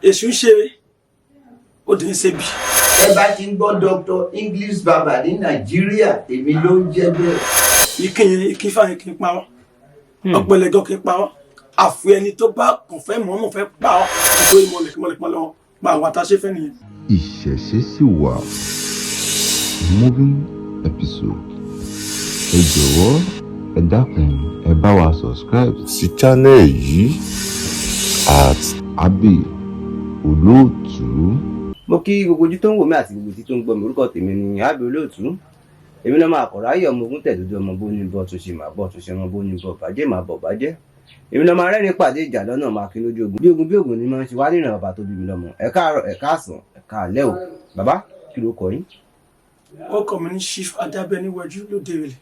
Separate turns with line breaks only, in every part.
Èṣù ń ṣeré, ó dì ń ṣe bí.
Ẹ bá ti ń gbọ́ Dr. English Baba ní Nàìjíríà, èmi ló ń jẹ́ bẹ́ẹ̀.
Ìkíni ìkífà yẹn kì í parọ́, ọ̀pẹ̀lẹ̀gàn kì í parọ́, àfi ẹni tó bá kàn fẹ́ mọ̀ọ́mọ̀ fẹ́ pa ọ́, nítorí mọ̀lẹ́kí lọ́wọ́ pa àwọn àtàṣe fẹ́ nìyẹn.
Ìṣẹ̀ṣe sì wà, moving episode. Ẹ jọ̀wọ́, ẹ dákun, ẹ bá wa subscribe sí channel yìí @AbbyOlóòtú.
Mo kí gbogbo ojú tó ń wò mí àti gbogbo etí tó ń gbọ́ mi. Orúkọ tèmi ni Abbey Olóòtú. Èmi náà máa kọ̀rọ̀ ayé ọmọ ogun tẹ̀dúdú, ọmọ bó ní bọ́ tún ṣe máa bọ́ tún ṣe, ọmọ bó ní bọ́ bàjẹ́ máa bọ̀ bàjẹ́. Èmi náà máa rẹ́rìn pàdé ìjà lọ́nà, máa kí lójú ogun bí ogun bí ogun ni máa ń ṣe wá nínú. Bàbá tó bí mi lọ́mọ, ẹ káàárọ̀, ẹ káàsán, ẹ káalẹ́ o. Bàbá, kí ló kọ yín?
Orúkọ mi ní Chief Adábẹ́niwẹ̀jú lóde Ìrèlè.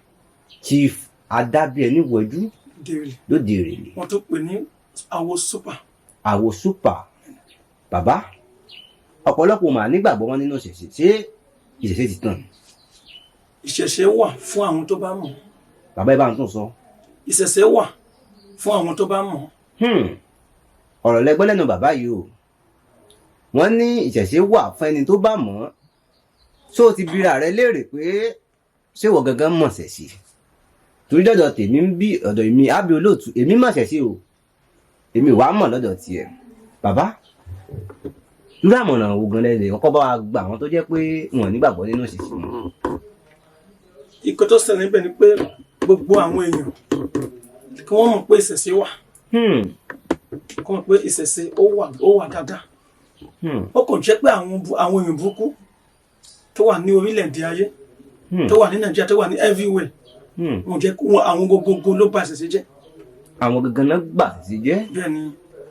Chief Adábíẹniwẹ̀jú.
Lóde Ìrèlè.
Lóde Ìrèlè.
Wọ́n tó pè ní Àwo Super.
Àwo Super. Bàbá, ọ̀pọ̀lọpọ̀ mà nígbàgbọ́ wọn nínú ìṣẹ̀ṣe. Ṣé ìṣẹ̀ṣe ti tàn?
Ìṣẹ̀ṣe wà fún àwọn tó bá mọ̀.
Bàbá, ẹ bá ń tún sọ.
Ìṣẹ̀ṣe wà fún àwọn tó bá mọ̀.
Ọ̀rọ̀ lẹ́gbẹ́ lẹ́nu bàbá yìí o. Wọ́n ní ìṣẹ̀ṣe wà fún ẹni tó bá mọ̀ ọ́. Ṣó o ti bira rẹ léèrè pé ṣé ìwọ gangan mọ̀ ṣẹ̀ṣe? Torí dọ̀dọ̀ tèmi ń bí ọ̀dọ̀ èmi Abbey Olóòtú, èmi mọ̀ ṣẹ̀ṣe o, èmi wàá mọ̀ lọ́dọ̀ tiẹ̀. Bàbá, irú àmọ̀ràn wo gan lẹ́lẹ̀ kọ́kọ́ bá wa gba àwọn tó jẹ́ pé wọn ò nígbàgbọ́ nínú ìṣẹ̀ṣe mọ́?
Ìkọ́ tó ṣẹlẹ̀ níbẹ̀ ni pé gbogbo àwọn èèyàn kí wọ́n mọ̀ pé ìṣẹ̀ṣe wà, kí wọ́n mọ̀ pé ìṣẹ̀ṣe ó wà, ó wà dáadáa. Ó kàn jẹ́ pé àwọn èèyàn burúkú tó wà ní orílẹ̀-èdè ayé, tó wà ní Nàìjíríà, tó wà ní everywhere, wọn jẹ́ kó àwọn gbogbogbò ló bà ìṣẹ̀ṣe jẹ́.
Àwọn gangan náà gbà sí jẹ́.
Bẹ́ẹ̀ ni,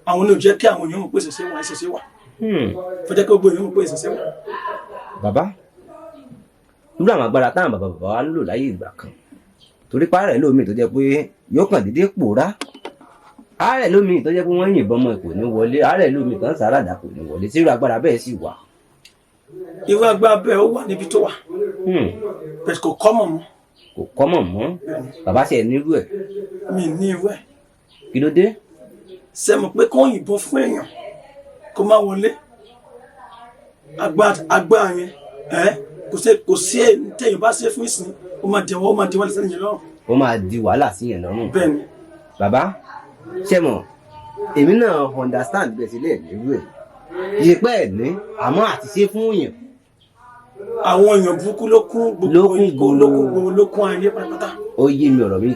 àwọn ní ò jẹ́ kí àwọn èèyàn mọ̀ pé ìṣẹ̀ṣe wà, ìṣẹ̀ṣe wà. Fẹ́ jẹ́ kí gbogbo èèyàn mọ̀ pé ìṣẹ̀ṣe wà.
Bàbá, irú àwọn agbára táwọn bàbá bàbá wa ń lò láyé ìgbà kan, torí pààrẹ̀ lómi tó jẹ́ pé yóò kàn déédéé pòórá, àárẹ̀ lómi tó jẹ́ pé wọ́n yìnbọn mọ́ kò ní wọlé, àárẹ̀ lómi kan sàràdà kò ní wọlé, sírú agbára bẹ́ẹ̀ sì wà?
Irú agbára bẹ́ẹ̀ ó wà níbi tó wà, bẹ́ẹ̀ kò common mọ́.
Kò common mọ́. Bàbá, ṣe nírú ẹ̀?
Mi ní irú ẹ̀.
Kí ló dé?
Ṣe mọ̀ pé kó yìnbọn fún èèyàn kó má wọlé, agbára yẹn ẹ kò sí téèyàn bá ṣe fún ìsìn, ó máa dẹwọ́ lẹ́sẹ̀ yẹn lọ́rùn.
Ó máa di wàhálà sí yẹn lọ́rùn.
Bẹ́ẹ̀ ni.
Bàbá, ṣe mọ̀, èmi náà understand bẹ́ẹ̀ sílẹ̀ nírú ẹ̀ yìí pẹ́ ẹ̀ ní, àmọ́ àti ṣe fún yàn.
Àwọn èèyàn burúkú ló kún
Ló
gbogbo
kún gbòòrò.
Ló kún gbogbo, ló kún ayé pátápátá.
Ó yé mi, ọ̀rọ̀ mi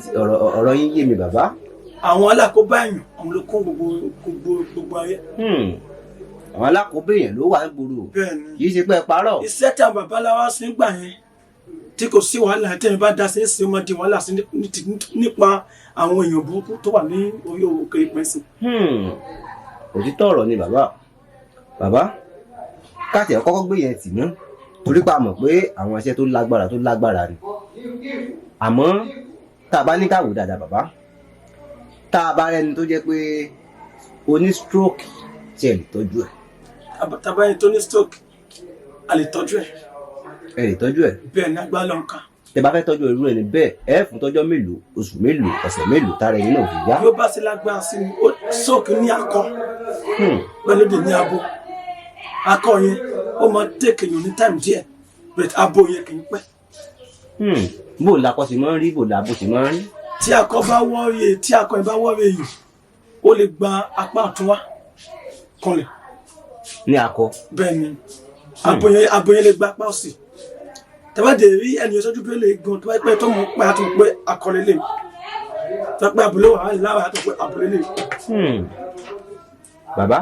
ọ̀rọ̀ yín yé mi, bàbá.
Àwọn alákòóbá èèyàn, àwọn ló kún gbogbo gbogbo gbogbo ayé.
Àwọn alákòóbá èèyàn ló wà ń gbòòrò.
Bẹ́ẹ̀ ni.
Kì í ṣe pé ẹ parọ́.
Iṣẹ́ tí àwọn babaláwa ṣe ń gbà yẹn tí kò sí wàhálà, tẹ́yìn bá dá sí ṣe, ó máa di wàhálà sí nípa àwọn èèyàn burúkú tó wà ní orí òkè ìpín sí.
Òtítọ́ ọ̀rọ̀ ni, bàbá. Bàbá, káàtì ẹ̀ kọ́kọ́ gbé yẹn tì ná, torí pa mọ̀ pé àwọn iṣẹ́ tó lágbára tó lágbára ni. Àmọ́ tá a bá ní ká wò dáadáa, bàbá, tá a bá rẹni tó jẹ́ pé ó ní stroke, tí ẹ lè tọ́jú ẹ̀?
Tàbá ẹni tó ní stroke, a lè tọ́jú ẹ̀.
Ẹ lè tọ́jú ẹ̀?
Bẹ́ẹ̀ ni, agbára ló ń ka.
Tẹ bá fẹ́ tọ́jú irú ẹni bẹ́ẹ̀, ẹ fún tọ́jọ́ mélòó, oṣù mélòó, ọ̀sẹ̀ mélòó, tára ẹni náà fi yá?
Bí ó bá ṣe lágbára sí ni. Stroke ní akọ, pẹ̀lú dè ní abo. Akọ yẹn ó máa take èèyàn ní time díẹ̀, but abo yẹn kì í pẹ́.
Bó lakọ sì máa ń rí, bó labo sì máa ń rí?
Tí akọ bá wọ́ọ̀rì, tí akọ yẹn bá wọ́ọ̀rì èèyàn, ó lè gba apá ọ̀tún wá kanlẹ̀.
Ní akọ?
Bẹ́ẹ̀ ni, abo yẹn lè gba apá òsì. Tẹ́wá dé rí ẹnìyàn sójú bí ó lè gan tó bá pẹ́ tó mọ̀ pé àti mọ̀ pé akọ lélẹ̀, tó bá pẹ́ abúlé wà láwà àti pé abúlé lè.
Bàbá,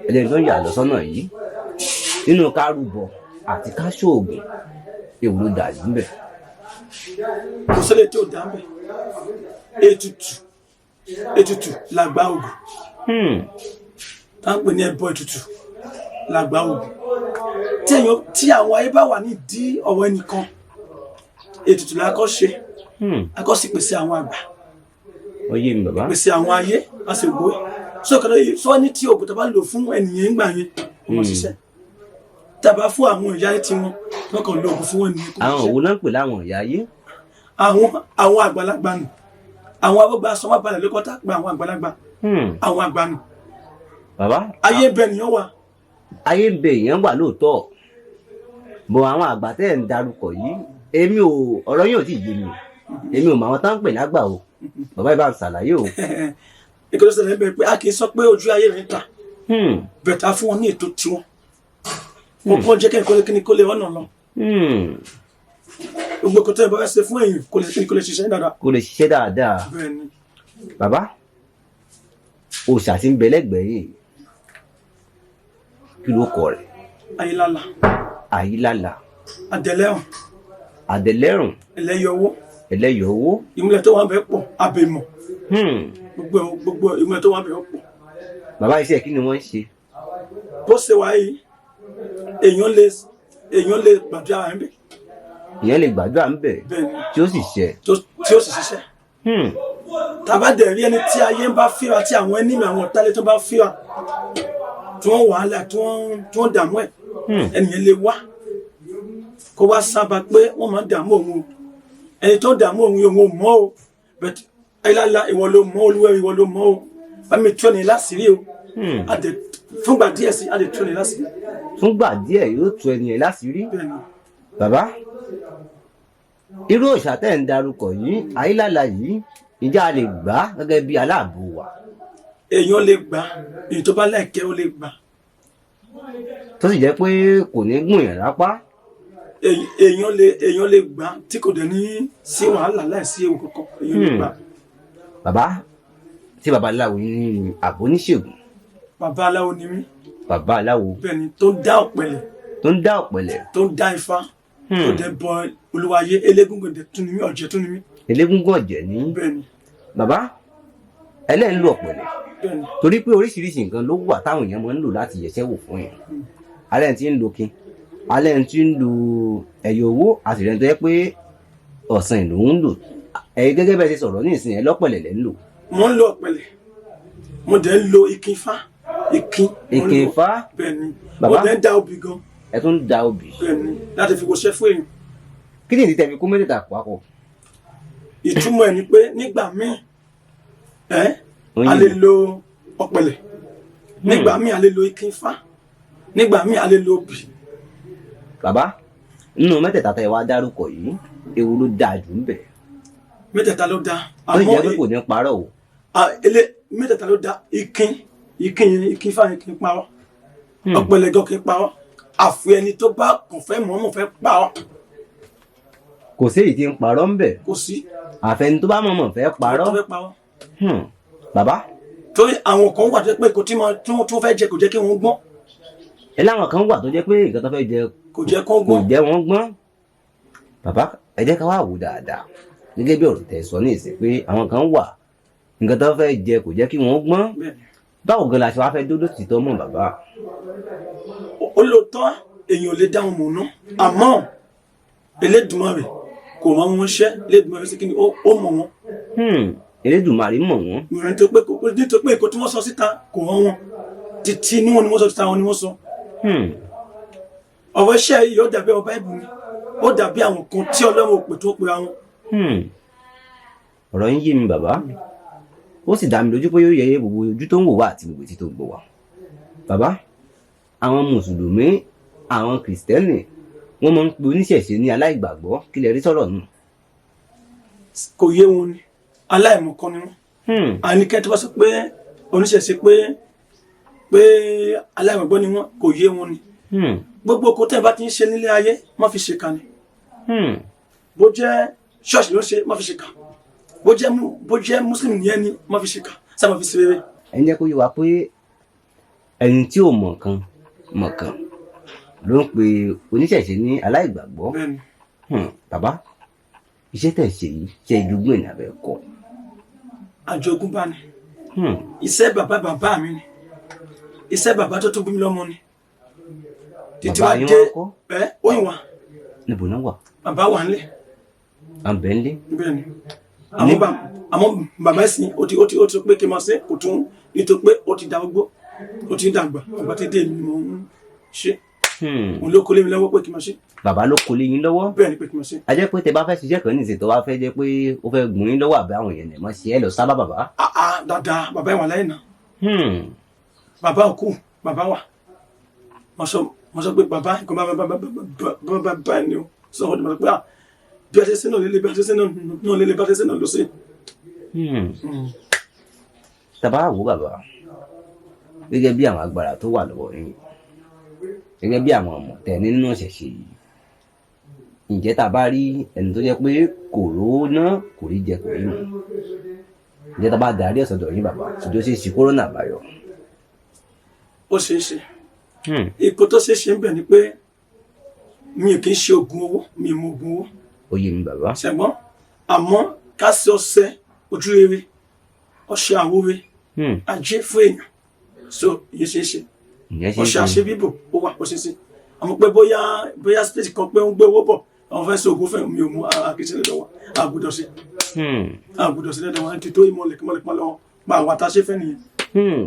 ẹlẹ́ni tó ń yà lọ sọ́nà yìí, nínú ká rúbọ àti ká ṣoògùn, èwo ló dà jù níbẹ̀?
Kò sílẹ̀ tí ò dá ń bẹ̀. Ètùtù làgbà ògùn. Tá ń pè ní ẹbọ, ètùtù làgbà ògùn. Tí èèyàn, tí àwọn ayé bá wà nídìí ọ̀rọ̀ ẹnìkan, ètùtù la kọ́ ṣe. A kọ́ sì pèsè àwọn àgbà.
Ó yé mi, bàbá.
Pèsè àwọn ayé, a sì gbó sókè sọ ní tí ògùn tó bá lò fún ẹnìyẹn ńgbà yẹn, ó mọ̀ ṣiṣẹ́. Tí a bá fún àwọn ìyá tí wọn kàn lo ògùn fún ẹnìyẹn, kò
Àwọn
ṣiṣẹ́.
òwò náà ń pè láwọn ìyá ayé?
Àwọn àgbàlagbà nù, àwọn arúgbó asọmọbalẹ̀ ló kọ́ tá pé àwọn àgbàlagbà, àwọn àgbà nù.
Bàbá,
Ayé ń bẹ nìyẹn wà.
Ayé ń bẹ èèyàn wà lóòótọ́, bọ̀ àwọn àgbà tẹ́ ẹ̀ ń darúkọ yìí, èmi ò, ọ̀rọ̀ yóò tí ì yé mi o. Èmi ò mọ àwọn tá ń pè lágbà o. Bàbá yìí, bá ń ṣàlàyé o.
Ìkọ́ni ṣẹlẹ̀ ń bẹ pé a kì í sọ pé ojú ayé rẹ̀ ń ta bẹ̀tà fún wọn ní ètò tiwọn. Wọn kọ́ jẹ́ kẹ́kọ̀ọ́ kí ni kó lè ọ̀nà lọ. Gbogbo kò tẹ́ ẹ bá fẹ́ ṣe fún èèyàn, kó lè kí ni kó lè ṣiṣẹ́ dáadáa.
Kó lè ṣiṣẹ́ dáadáa.
Bẹ́ẹ̀ ni.
Bàbá, òòṣà tí ń bẹ lẹ́gbẹ̀ẹ́ yìí, kí ló kọ rẹ̀?
Ayélálà.
Àyílálà.
Àdẹlẹ́hùn.
Àdẹlẹ́rùn.
Ẹlẹ́yọwó.
Ẹlẹ́yọ̀wó.
Ìmúlẹ̀ tó wà ń bẹ pọ̀, abèmọ̀. Gbogbo ìmúlẹ̀ tó wà ń bẹ pọ̀.
Bàbá, iṣẹ́ kí ni wọ́n ń ṣe?
Bó ṣe wà yìí, èèyàn lè gbàdúrà ń bẹ.
Ìyẹn lè gbàdúrà ń bẹ̀?
Bẹ́ẹ̀ ni.
Tí ó sì ṣẹ?
Tí ó sì ṣiṣẹ́. Tàbá dẹ̀ rí ẹni tí ayé ń bá fíra, tí àwọn ẹni àwọn ọ̀tálẹ̀ tó bá fíra, tí wọ́n wàhálà, tí wọ́n dààmú ẹ̀, ẹnìyẹn lè wá kó wá sábà pé wọ́n máa ń dààmú òun o, ẹni tó ń dààmú òun yìí, òun ò mọ̀ o, but ayélujára, ìwọ ló mọ̀, olúwẹ̀rí, ìwọ ló mọ̀ o, bá mi tú ẹni láṣìírí o. A dẹ̀ fúngbà díẹ̀ sí, a dẹ̀ tú ẹni láṣìírí.
Fúngbà díẹ̀, yóò tú ẹni yẹn láṣìírí.
Bẹ́ẹ̀ ni.
Bàbá, irú òòṣà tẹ́ ń darúkọ yìí, àyílálà yìí, ìjà lè gbà á gẹ́gẹ́ bí aláàbò wa?
Èèyàn lè gbà, èyí tó bá láìkẹ́, ó lè gbà.
Tó sì jẹ́ pé kò ní gùn yàn lápá?
Èèyàn lè gbà tí kò dẹ̀ ní sí wàhálà, láìsí ewu kankan, èèyàn lè gbà.
Bàbá, tí babaláwo ní àbò oníṣègùn?
Bàbá aláwo ni mí.
Bàbá aláwo.
Bẹ́ẹ̀ ni, tó ń dá ọ̀pẹ̀lẹ̀.
Tó ń dá ọ̀pẹ̀lẹ̀.
Tó ń dá ifá, tó dẹ̀ bọ olúwayé, elégúngún dẹ̀ tún ni mí, ọ̀jẹ̀ tún ni mí.
Elégúngún ọ̀jẹ̀ ní?
Bẹ́ẹ̀ ni.
Bàbá, ẹlẹ́ ń lo ọ̀pẹ̀lẹ̀?
Bẹ́ẹ̀ ni.
Torí pé oríṣiríṣi nǹkan ló wà táwọn èèyàn máa ń lò láti yẹ̀ṣẹ́ wò fún yẹn. Alẹ́ tí ń lo kin, alẹ́ tí ń lo ẹ̀yọ̀ owó, àtìrẹ́ tó yẹ pé ọ̀sán ìlú ń lò. Ẹ̀yin gẹ́gẹ́ bẹ́ẹ̀ ṣe sọ̀rọ̀ ní ìsìn ẹ̀, lọ́pẹ̀lẹ̀ lẹ́ ń lò.
Mo ń lo ọ̀pẹ̀lẹ̀, mo dẹ̀ ń lo ikin ifá, ikin mo ń lò.
Ìkìn ifá.
Bẹ́ẹ̀ ni.
Bàbá.
Mo dẹ̀ ń da obì gan.
Ẹ tún ń da obì?
Bẹ́ẹ̀ ni, láti fi wọṣẹ́ fún èèyàn.
Kí ni ìdí tẹ́ fi kó mẹ́tẹ̀ẹ̀ta papọ̀?
Ìtumọ̀ ẹ̀ ni pé nígbà míì ẹ́
Oyin.
a lè lo ọ̀pẹ̀lẹ̀, nígbà míì a lè lo ikin ifá, nígbà míì a lè lo obì.
Bàbá, nínú mẹ́tẹ̀ẹ̀ta tẹ́ wá dárúkọ yìí, èwo ló dáa jù ń bẹ̀?
Mẹ́tẹ̀ẹ̀ta ló dáa.
Ó sì jẹ́ pé kò ní parọ́ o.
Ele mẹ́tẹ̀ẹ̀ta ló dáa. Ikin yẹn, ikin ifá yẹn kì í parọ́. Ọ̀pẹ̀lẹ̀ gan kì í parọ́, àfi ẹni tó bá kàn fẹ́ mọ̀ọ́mọ̀ fẹ́ parọ́.
Kò sí èyí tí ń parọ́ ń bẹ̀?
Kò sí.
Àfẹni tó bá mọ̀ọ́mọ̀ fẹ́ parọ́.
Tó fẹ́ parọ́.
Bàbá.
Torí àwọn kan wà tó jẹ́ pé kò tí máa tí wọ́n tó fẹ́ jẹ, kò jẹ́ kí wọ́n gbọ́n.
Ẹ láwọn kan wà tó jẹ́ pé nǹkan tó fẹ́ jẹ
Kò jẹ́ kó
kò
gbọ́n.
jẹ́ wọ́n gbọ́n. Bàbá, ẹ jẹ́ ká wá wò dáadáa gẹ́gẹ́ bí ọ̀rọ̀ tẹ́ sọ ní ìsìn pé àwọn kan wà, nǹkan tó fẹ́ jẹ kò jẹ́ kí wọ́n gbọ́n.
Bẹ́ẹ̀ ni.
Báwo gan la ṣe wá fẹ́ dúró tì tọ́ mọ̀, bàbá?
Ó lóòótọ́, èèyàn ò lè dá wọn mọ̀ ná, àmọ́ Elédùmarè kò rán wọn ṣẹ́. Elédùmarè sí kí ni, ó mọ̀ wọn.
Elédùmarè mọ̀ wọ́n.
Ìrìn nítorí pé èkó tí wọ́n sọ síta kò rán wọn, títí inú wọn ni wọ́n sọ síta, wọn ni wọ́n sọ. Ọ̀rọ̀ iṣẹ́ yìí, ó dàbí ọba ẹ̀bùn ni, ó dàbí àwọn kan tí Ọlọ́run ò pè tó pe àwọn.
Ọ̀rọ̀ yín yé mi, bàbá, ó sì dá mi lójú pé yóò yẹ gbogbo ojú tó ń wò wá àti gbogbo etí tó ń gbọ́ wá. Bàbá, àwọn mùsùlùmí, àwọn kìrìsìtẹ́nì, wọ́n máa ń pe oníṣẹ̀ṣe ní aláìgbàgbọ́. Kí lẹ rí sọ̀rọ̀ nù?
Kò yé wọn ni, aláìmọ̀kan ni wọ́n. Àníkẹ́ tó bá sọ pé oníṣẹ̀ṣe pé aláìmọ̀gbọ́n ni wọ́n, kò yé wọn ni. Gbogbo kó tẹ́ ẹ bá ti ń ṣe nílé ayé, má fi ṣèkà ni. Bó jẹ́ ṣọ́ọ̀ṣì ló ń ṣe, má fi ṣèkà. Bó jẹ́ muslim ní ẹni, má fi ṣèkà, sábà fi ṣe rere.
Ẹ ń jẹ́ kó yé wa pé ẹni tí ò mọ̀ kan mọ̀ kan ló ń pe oníṣẹ̀ṣe ní aláìgbàgbọ́.
Bẹ́ẹ̀ni.
Bàbá, iṣẹ́ tẹ̀ ṣe yìí, ṣe ìjogún ẹ̀ ní abẹ́ kọ́?
Àjogúnbá ni. Iṣẹ́ bàbá bàbá mi ni, iṣẹ́ bàbá tó tó bí mi lọ́mọ ni, títí
Bàbá
wá
yín
dé.
wá kọ́?
Ẹ oyin wa.
Níbo náà wà?
Bàbá wà nílé.
À ń bẹ̀ ń lé.
Bẹ́ẹ̀ni, àmọ́ bàbá ẹ̀sìn ó ti pé kí n máa ṣe, kò tún nítorí pé ó ti da ogbó, ó ti dàgbà. Bàbá ti dé, èmi ni mò ń ṣe. Òun ló kó lé mi lọ́wọ́ pé kí n máa ṣe.
Bàbá ló kó lé yín lọ́wọ́?
Bẹ́ẹ̀ ni, pé kí n máa ṣe.
A jẹ́ pé tẹ bá fẹ́ ṣiṣẹ́ kan nísìnyí, tó bá fẹ́ jẹ́ pé ó fẹ́ gùn yín lọ́wọ́, àbí àwọn èèyàn lè mọ̀ ṣe, ẹ lọ sábà bàbá?
Àà, dáadáa, bàbá ìwà láyé náà. Bàbá òkú, bàbá wà. Mo sọ pé bàbá nǹkan bá bá bá bá bá bá ni o sọ wọ́n ti mọ̀ pé ah, bí a ṣe ṣe náà lélẹ̀, bí a ṣe ṣe náà lélẹ̀, bí a ṣe ṣe náà ló ṣe.
Tàbá wò, bàbá, gẹ́gẹ́ bí àwọn agbára tó wà lọ́wọ́ yín, gẹ́gẹ́ bí àwọn ọ̀mọ̀tẹ́ nínú ìṣẹ̀ṣe yìí, ǹjẹ́ tá a bá rí ẹni tó jẹ́ pé kò rówó ná, kò rí jẹ, kò rí mu, ǹjẹ́ tá a bá darí ẹ̀ sọ́dọ̀ yín, bàbá, ṣùgbọ́n ṣe é ṣe kórónà àbáyọ?
Ó ṣeé ṣe. Ìkó tó ṣeé ṣe ń bẹ̀ ni pé mi ò kì í ṣe oògùn owó, mi ò mọ oògùn owó.
Ó yé mi, bàbá.
Ṣẹ̀gbọ́n, àmọ́ ká ṣe ọṣẹ ojú rere, ọṣẹ àwúre, ajé fún èèyàn, so ìyẹn ṣeé ṣe.
Ìyẹn ṣe é
Ọṣẹ
ṣe.
àṣebíbò ó wà, ó ṣeé ṣe. Àmọ́ pé bóyá spirit kan pé ń gbé owó bọ̀, àwọn fẹ́ ṣe oògùn fẹ́, mi ò mú àkíyèsí lọ́dọ̀ wa, àgùdọ̀ sí àgùdọ̀ sí lọ́dọ̀ wa ti tó ìmọ̀lẹ̀ kí mọ̀lẹ̀ pa lọ́wọ́ pa àwọn àtàṣe fẹ́ nìyẹn.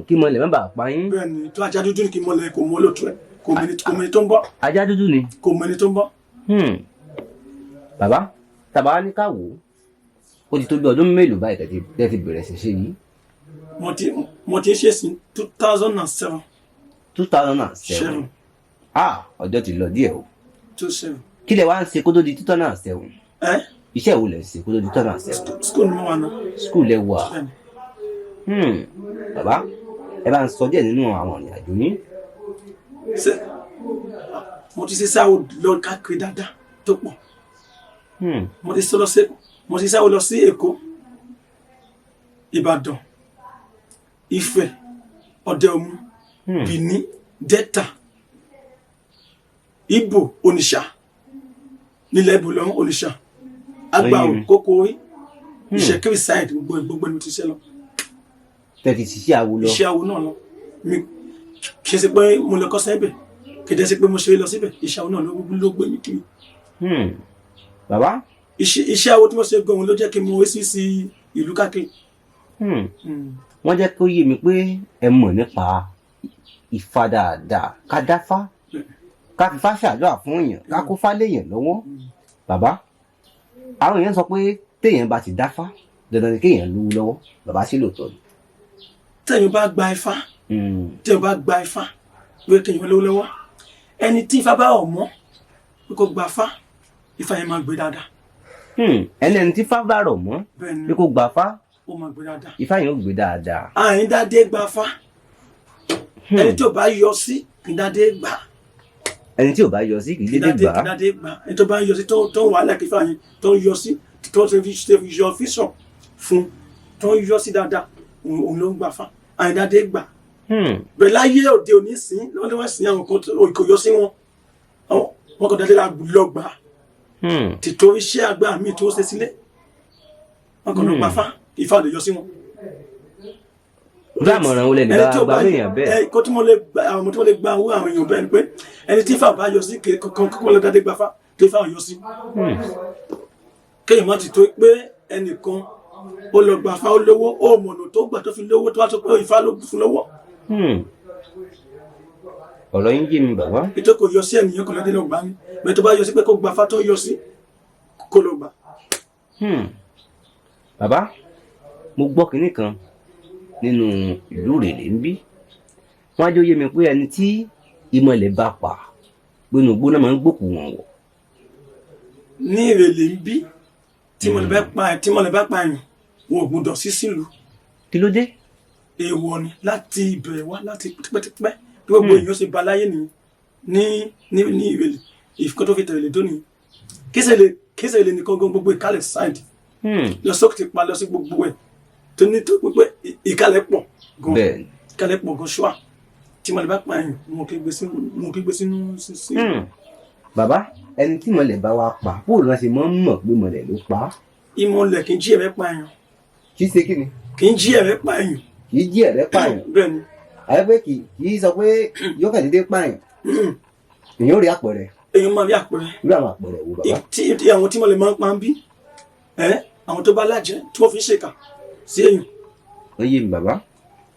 Kí mọ̀lẹ̀ má bàa pa yín.
Bẹ́ẹ̀ ni, tó ajá dúdú ni kí mọ̀lẹ̀ kò mọ olóòtú ẹ̀, kò mẹ́ni tó ń bọ̀.
Ajá dúdú ni.
Kò mẹ́ni tó ń bọ̀.
Bàbá, tàbá ní ká wò ó, ó ti tó bí ọdún mélòó báyìí tẹ́ ti bẹ̀rẹ̀ sí ṣe yìí?
Mo ti ń ṣe sí 2007.
2007.
Seven.
Ah, ọjọ́ ti lọ díẹ̀ o.
27.
Kí lẹ wá ń ṣe kó tó di 2007?
Ẹ.
Iṣẹ́ wo lẹ ń ṣe kó tó di 2007?
School ni mo wà náà.
School lẹ wà?
Bẹ́ẹ̀ ni.
Bàbá, ẹ bá ń sọ díẹ̀ nínú àwọn ìrìn àjò yín.
Ṣe mo ti ṣe sáwọ lọ káàkiri dáadáa tó pọ̀. Mo ti sáwọ lọ sí Èkó, Ìbàdàn, Ifẹ̀, Ọdẹ Òmu, Benin, Delta, Ìgbò, Onitsha, nílẹ̀ Ìgbò lọ́wọ́, Onitsha, Agbáwo,
Ẹyin.
Kókórí, Ìṣẹ̀kírì side, gbogbo ẹ̀ gbogbo ẹ̀ ni mo ti ṣe lọ.
Tẹ́ ti ṣiṣẹ́ awo lọ.
Iṣẹ́ awo náà lọ. Mi kì í ṣe pé mo lọ kọ́ sẹ́bẹ̀, kì í dẹ́ ṣe pé mo ṣeré lọ síbẹ̀, iṣẹ́ awo náà ló gbé mi kiri.
Bàbá.
Iṣẹ́ awo tí mo ṣe gan-an ló jẹ́ kí n mọ oríṣiríṣi ìlú káàkiri.
Wọ́n jẹ́ kó yé mi pé ẹ mọ̀ nípa Ifá dáadáa, ká dáfá, ká fífá ṣàdúrà fún èèyàn, ká kó fá léèyàn lọ́wọ́. Bàbá, àwọn èèyàn sọ pé téèyàn bá ti dáfá, dandan ni kéèyàn lówó lọ́wọ́. Bàbá, sí lóòótọ́ ni?
Tẹ̀yìn bá gba Ifá, tẹ̀yìn bá gba Ifá pé kéèyàn lówó lọ́wọ́, ẹni tí Ifá bá ọ̀ mọ́ pé kó gba Ifá, Ifá yẹn máa gbé dáadáa.
Ẹni tí fá bá rọ̀ mọ́
Bẹ́ẹ̀ ni.
pé kó gba fá,
Ó máa gbé dáadáa.
Ifá yẹn ó gbé dáadáa.
Àyíndádé gba Ifá, ẹni tí ò bá yọ sí kì í dádé gbà.
Ẹni tí ò bá yọ sí kì í
Kì í
dédé
dádé
gbà
kì í
á.
dádé gbà. Ẹni tó bá yọ sí, tó ń wàhálà kí Ifá yẹn tó ń yọ sí, tó ṣe fi yọ físàn fún, tó ń yọ sí dáadáa, òun ló ń gbà fá. Àyíndádé gbà. Bẹ́ẹ̀ láyé òde òní sìn lọ́dún wá sí àwọn kan tó kò yọ sí wọn, wọn kò dádé lọ gbà tìtorí iṣẹ́ àgbà míì tó ṣe sílé, wọn kò lọ gbà fá, Ifá ò lè yọ sí wọn.
Bí àmọ̀ràn wo lẹ lè
Ẹni
bá
tí ó
gba
bá
èèyàn bẹ́ẹ̀?
Ẹ kó tí mo lè gba àwọn ọmọ tí mo lè gba owó àwọn èèyàn bẹ́ẹ̀ ni pé ẹni tí Ifá bá yọ sí kankan kó lọ dádé gbà fá tó Ifá ò yọ sí. Kéèyàn má ti tó pé ẹnìkan ó lọ gbà fá, ó lówó, ó mọ̀nà tó gbà tó fi lówó, tó wá sọ pé Ifá ló fún lówó.
Ọ̀rọ̀ yín yé mi, bàbá.
Ètò kò yọ sí ẹnìyàn kan lọ́dẹ lọ gbà ní bẹ́ẹ̀, tó bá yọ sí pé kó gbà fá, tó yọ sí, kó lọ gbà.
Bàbá, mo gbọ́ kinní kan nínú ìlú Ìrèlè ń bí. Wọ́n á jẹ́ ó yé mi pé ẹni tí ìmọ̀lẹ̀ bá pa, gbónú gbóná máa ń gbòkú wọn wọ̀.
Ní Ìrèlè ń bí, tí mọ̀lẹ́ bá pa èèyàn, wọn ò gbọ́dọ̀ sí sílùú.
Kí ló dé?
Èèwọ̀ ni láti ìbẹ̀rẹ̀ wá, láti tipẹ́tipẹ́ bí gbogbo èèyàn ṣe ba láyé nìyẹn ní Ìrèlè, ìfikọ́ tó fi tẹ̀lé tó nìyẹn. Kése lè nìkan gan, gbogbo Ìkálẹ̀ side lọ sókè ti pa lọ sí gbogbo ẹ̀ tó ní tó pé Ìkálẹ̀ pọ̀ gan.
Bẹ́ẹ̀.
Ìkálẹ̀ pọ̀ gan ṣọ́à. Tí mọ̀lẹ́ bá pa èèyàn, wọn kì í gbé sínú sí.
Bàbá, ẹni tí ìmọ̀lẹ̀ bá wá pa, bóòlù náà ṣe máa ń mọ̀ pé ìmọ̀lẹ̀ ló pa á?
Ìmọ̀lẹ̀ kì í jí ẹ̀rẹ́ pa èèyàn.
Kì í ṣe kí ni?
Kì í jí ẹ̀rẹ́ pa èèyàn.
Kì í jí ẹ̀rẹ́ pààyàn?
Bẹ́ẹ̀ ni.
Àyẹ́ pé kì í sọ pé yóò kàn déédéé pààyàn, èèyàn ó rí àpẹẹrẹ?
Èèyàn máa rí àpẹẹrẹ.
Irú àwọn àpẹẹrẹ wo, bàbá?
Tí àwọn tí mọ̀lẹ́ máa ń pa ń bí ẹ, àwọn tó bá lájẹ tí wọ́n fi ń ṣèkà sí èèyàn.
Ó yé mi, bàbá.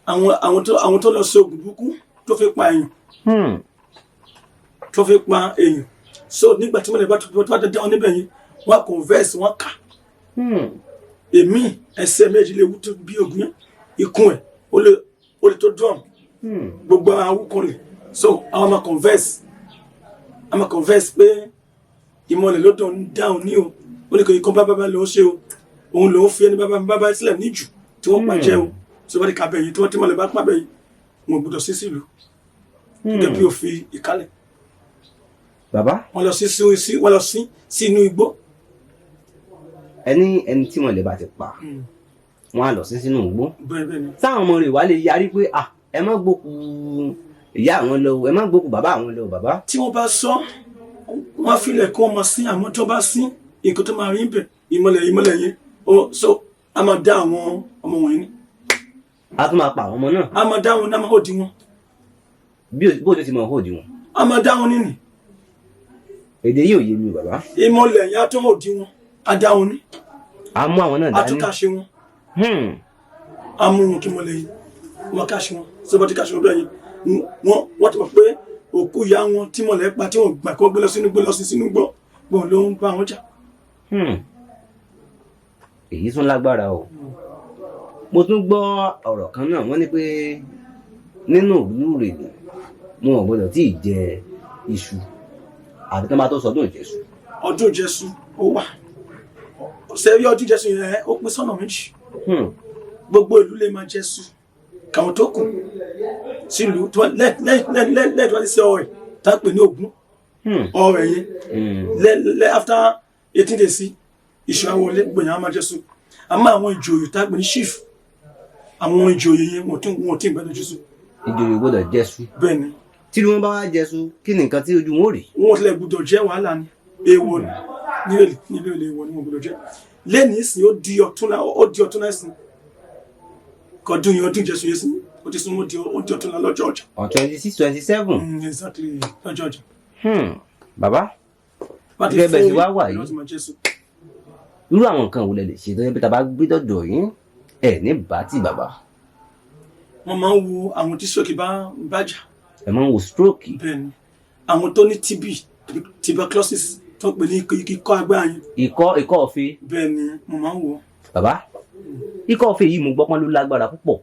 Àwọn tó lọ sí oògùn burúkú tó fi pa èèyàn, tó fi pa èèyàn, so nígbà tí mọ̀lẹ́ bá tó bá dé wọn níbẹ̀ yẹn, wọ́n converse, wọ́n kà. Èmi ẹsẹ̀ méjì lè wú tó bí ogun yẹn, ikùn ẹ̀ ó lè tó drum. Gbogbo àwọn awúkọlẹ̀, so àwọn máa converse, a máa converse pé ìmọ̀lẹ̀ ló dùn dáhùn ní o. Ó ní kò ikọ́ bá bá lòún ṣe o, òun lòún fi ẹni bá bá sílẹ̀ níjù tí wọ́n pa jẹ́ o. Tí wọ́n bá ti kàbẹ̀ yìí, tí wọ́n tí mọ̀lẹ̀ bá pàbẹ̀ yìí, wọn ò gbọdọ̀ sí sílùú gẹ́gẹ́ bí òfin ìkálẹ̀.
Bàbá.
Wọ́n lọ sí sí wọ́n lọ sí sí inú igbó.
Ẹni tí wọ́n lè bá ti pa, wọ́n á lọ sí sínú igbó.
Bẹ́ẹ̀ bẹ́ẹ̀ ni.
Táwọn ọmọ rẹ̀ wá lè yarí pé, "Ah, ẹ má gbókù ìyá àwọn lọ o, ẹ má gbókù bàbá àwọn lọ o," bàbá?
Tí wọ́n bá sọ, wọ́n á filẹ̀ kí wọ́n máa sín. Àmọ́ tí wọ́n bá sín, nǹkan tó máa rí bẹ̀, ìmọ̀lẹ̀ yẹn ó so a máa dá àwọn ọmọ wọ̀nyí ní.
A tún máa pa àwọn ọmọ náà?
A máa dá wọn náà, máa ó di wọn.
Bí bó o ti mọ̀ ọ́ di wọn?
A máa dá wọn nínú.
Èdè yìí ò yé mi o, bàbá.
Ìmọ̀lẹ̀ yẹn á tún ó di wọn, á dá wọn ní.
A mú àwọn náà
á
dání.
tún káṣe wọn. Á mú wọn kí mọ̀lẹ̀ yìí wọn káṣe wọn. Sọ́bọ̀ tí káṣe wọn bẹ́ẹ̀ yẹn, wọ́n ti mọ̀ pé òkú ìyá wọn tí mọ̀lẹ́ pa, tí wọ́n gbà kó gbé lọ sínú gbé lọ sí sínú gbọ́ gbọ́n ló ń bá wọn jà.
Èyí tún lágbára o. Mo tún gbọ́ ọ̀rọ̀ kan náà, wọ́n ní pé nínú ìlú rèlè, wọn ò gbọdọ̀ tí ì jẹ iṣu àbí tí wọ́n bá tó sọdún ìjẹṣu.
Ọdún Jésù ó wà. Sẹ́rí ọdún Jésù yẹn, ó pín sọ́nà méjì. Gbogbo ìlú lè máa Jésù káwọn tó kù sílùú tí wọ́n lẹ́ẹ̀ tí wọ́n ti ṣe ọrẹ tá a pè ní Ògún ọrẹ yẹn lẹ́ after 18 days sí iṣu àwọlé, gbòyàn á máa Jésù. Àmọ́ àwọn ìjòyè tá a pè ní chief, àwọn ìjòyè yẹn, wọn ò tí ì gbẹ́dọ̀ Jésù.
Ìjòyè gbọdọ̀ jẹṣu?
Bẹ́ẹ̀ ni.
Tí wọ́n bá wá jẹṣu, kí ni nǹkan tí ojú wọn ò rí?
Wọn ò tilẹ̀ gbọdọ̀ jẹ́, wàhálà ni, èèwọ̀ ni nílé ilé, èèwọ̀ ni, wọn gbọdọ̀ jẹ́. Lẹ́nu ìsìn, ó di ọ̀túnla ìsìn kọdún yẹn, ọdún Jésù yẹn sìn, ó ti sún, ó di ọ̀túnla lọ́jọ́ ọjà.
On 26, 27.
Exactly, lọ́jọ́ ọjà.
Bàbá.
Bá ti
Gẹ́gẹ́ bẹ́ẹ̀
fún
ṣe wá wà
ìlú
yìí.
ti máa Jésù.
Irú àwọn nǹkan wo lẹ lè ṣe tó yẹ pé tá a bá gbé dọ̀dọ̀ yín, ẹ̀ ní bá tì, bàbá?
Wọ́n máa ń wo àwọn tí stroke bá ń bàjá.
Ẹ máa ń wo stroke?
Bẹ́ẹ̀ ni, àwọn tó ní TB, tuberculosis, tó ń pè ní ikọ́ agbára yẹn.
Ikọ́ ọ̀fẹ́?
Bẹ́ẹ̀ ni, mo máa ń wo.
Bàbá, ikọ́ ọ̀fẹ́ yìí, mo gbọ́ pọ́n ló lágbára púpọ̀.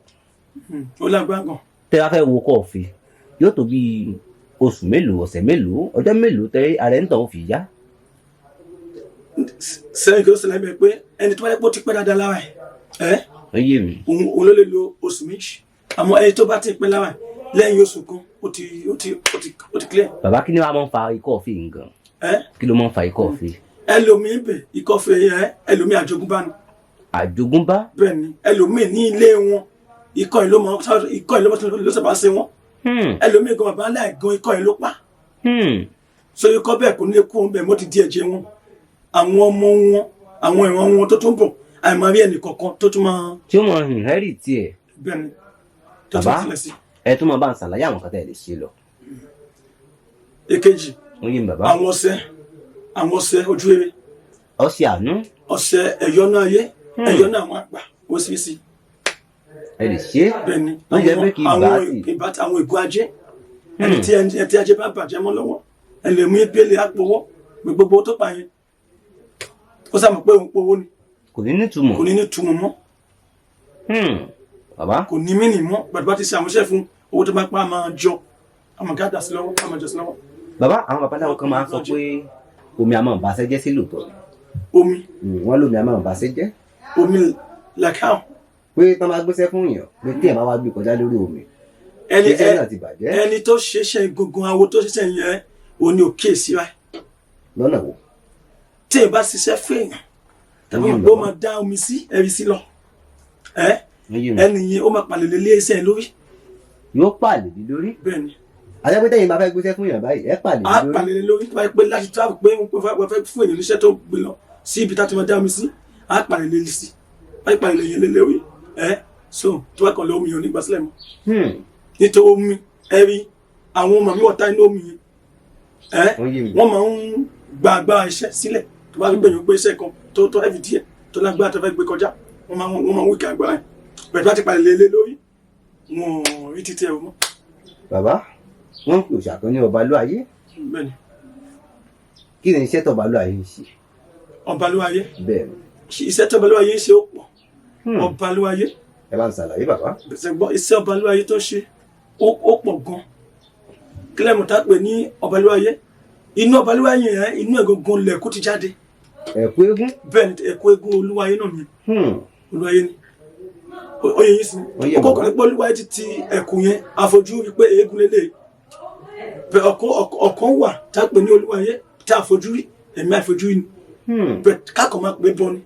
Ó lágbára gan.
Tẹ́ bá fẹ́ wo ikọ́ ọ̀fẹ́, yóò tó bí oṣù mélòó, ọ̀sẹ̀ mélòó, ọjọ́ mélòó tẹ́ ara ẹ̀ ń tàn ó fi yá?
Sẹ́yìn kí ó ṣẹlẹ̀ bẹ́ẹ̀ pé ẹni tó bá yẹ pé ó ti pẹ́ dáadáa lára ẹ̀ ẹ́
Ó yé mi.
òun ló lè lo oṣù 2. Àmọ́ ẹni tó bá ti pẹ́ lára ẹ̀, lẹ́yìn oṣù kan, ó ti clear.
Bàbá, kí ni wàá máa ń fa ikọ́ ọ̀fẹ́ yìí gan?
Ẹ́?
Kí ló máa ń fa ikọ́ ọ̀fẹ́?
Ẹlòmíín bẹ̀, ikọ́ fẹ́ ẹ, ẹlòmíín àjogúnbá ni.
Àjogúnbá?
Bẹ́ẹ̀ ni, ẹlòmíín ní ilé wọn, ikọ́ yìí ló sábà ṣe wọ́n. Ẹlòmíín gan, bàbá ńlá ẹ̀ gan, ikọ́ yìí ló pa. So ikọ́ bẹ́ẹ̀ kò ní lè kú òun bẹ́ẹ̀ mọ́, ti di ẹ̀jẹ̀ wọn, àwọn ọmọ wọn, àwọn ìran wọn tó tún bọ̀, àìmọ̀ rí ẹnì kọ̀ọ̀kan tó tún máa.
Tí ó mọ inherit tiẹ̀.
Bẹ́ẹ̀ ni, tó tún
Bàbá.
sílẹ̀ sí.
Ẹ tún máa bá ń ṣàlàyé àwọn kan tẹ́ ẹ lè ṣe lọ.
Èkejì,
Ó yé mi, bàbá.
àwọn ọṣẹ ojú rere.
Ọṣẹ àánú.
Ọṣẹ ẹ̀yọ́nú ayé, ẹ̀yọ́nú àwọn àgbà, oríṣiríṣi.
Ẹ lè ṣe é?
Bẹ́ẹ̀ ni.
Ó jẹ́ pé kì í bá
Àwọn
tì.
ìbá àwọn ègún ajé, ẹni tí ajé bá bàjẹ́ mọ́ lọ́wọ́, ẹ lè mú ìpele àpòwọ́ gbogbo tó pa yẹn, ó sàmọ̀ pé òun powó ni.
Kò ní nítumọ̀.
Kò ní ní túmọ̀ mọ́.
Bàbá.
Kò ní mí nì mọ́. Gbàdúrà ti ṣe àwọn iṣẹ́ fún owó tó bá pa, máa jọ, àmọ́ gádà sí lọ́wọ́, àmọ́ jọ sí lọ́wọ́.
Bàbá, àwọn babaláwo kan máa ń sọ pé omi a máa bàṣẹ́ jẹ́, sí lóòótọ́ ni?
Omi?
Wọ́n lómi a máa bàṣẹ́ jẹ́.
Omi like how?
Pé tán bá gbéṣẹ́ fún yàn, pé tí ẹ̀ bá wá gbé kọjá lórí omi,
Ẹni
iṣẹ́ náà ti bàjẹ́.
Ẹni tó ṣeṣẹ́ gbogbo awo tó ṣiṣẹ́ yẹn, òun ni òkè sí wa.
Lọ́nà wo?
Tí èèyàn bá ṣiṣẹ́ fún èèyàn tàbí
Ó yé mi,
ó
bàbá.
máa dá omi sí ẹ̀rí sí lọ ẹ,
Ó yé mi.
ẹni yẹn, ó máa palẹ̀ lé iṣẹ́ yẹn lórí.
Yóò pàlè lé lórí?
Bẹ́ẹ̀ ni.
Àjẹpẹ́ tẹ̀yìn bá fẹ́ gbéṣẹ́ fún yàn báyìí, ẹ pàlè
Á
lé lórí.
palẹ̀ lé lórí. Tó bá yẹ pé láti travel, pé wọ́n fẹ́ fún èèyàn níṣẹ́ tó gbé lọ sí ibi tá a ti máa dá omi sí, á palẹ̀ lé sí, á palẹ̀ lé yẹn lé lórí ẹ. So tó bá kàn lé omi yẹn, ò ní gbà sílẹ̀ mọ́. Nítorí omi, ẹ̀rí àwọn màmí wọ̀ta inú omi yẹn ẹ,
Ó yé mi.
wọ́n máa ń gba agbára iṣẹ́ sílẹ̀. Tó bá gbẹ̀yìn gbé iṣẹ́ kan tó heavy díẹ̀, tó lágbára, tó fẹ́ gbé kọjá, wọ́n máa ń wíkẹ́ agbára yẹn. Bẹ̀rẹ̀ tó bá ti palẹ̀ lé lé lórí, wọn ò rí títí ẹ̀ mọ́.
Bàbá, wọ́n ń pè òòṣà kan ní Ọbalúayé.
Bẹ́ẹ̀ ni.
Kí ni iṣẹ́ tọ́balúayé ń ṣe?
Ọbalúayé?
Bẹ́ẹ̀ ni.
Iṣẹ́ tí Ọbalúayé ń ṣe ó pọ̀. Ọbalúayé.
Ẹ bá ń ṣàlàyé, bàbá.
Bẹ̀sẹ̀ gbọ́, iṣẹ́ Ọbalúayé tó ṣe Ó pọ̀ gan. Kílẹ̀ mọ̀tá pè ní ọbalúwayé, inú ọbalúwayé yẹn, inú ẹ̀ gangan lẹ̀kú ti jáde.
Ẹ̀kú eégún.
Bẹ́ẹ̀ ni, ẹ̀kú eégún olúwayé náà ni. Olúwayé ni oyè yìí sí.
Ó yé
ó kọ́kọ́
bàbá.
ní pé olúwayé ti ẹ̀kú yẹn àfojú wípé eégún lélẹ̀ bẹ́ẹ̀. Ọ̀kan wà tá a pè ní olúwayé tá a fojú rí, ẹ̀mí àfojú rí ni. Bẹ́ẹ̀ kákọ̀ máa pè bọ́ ni.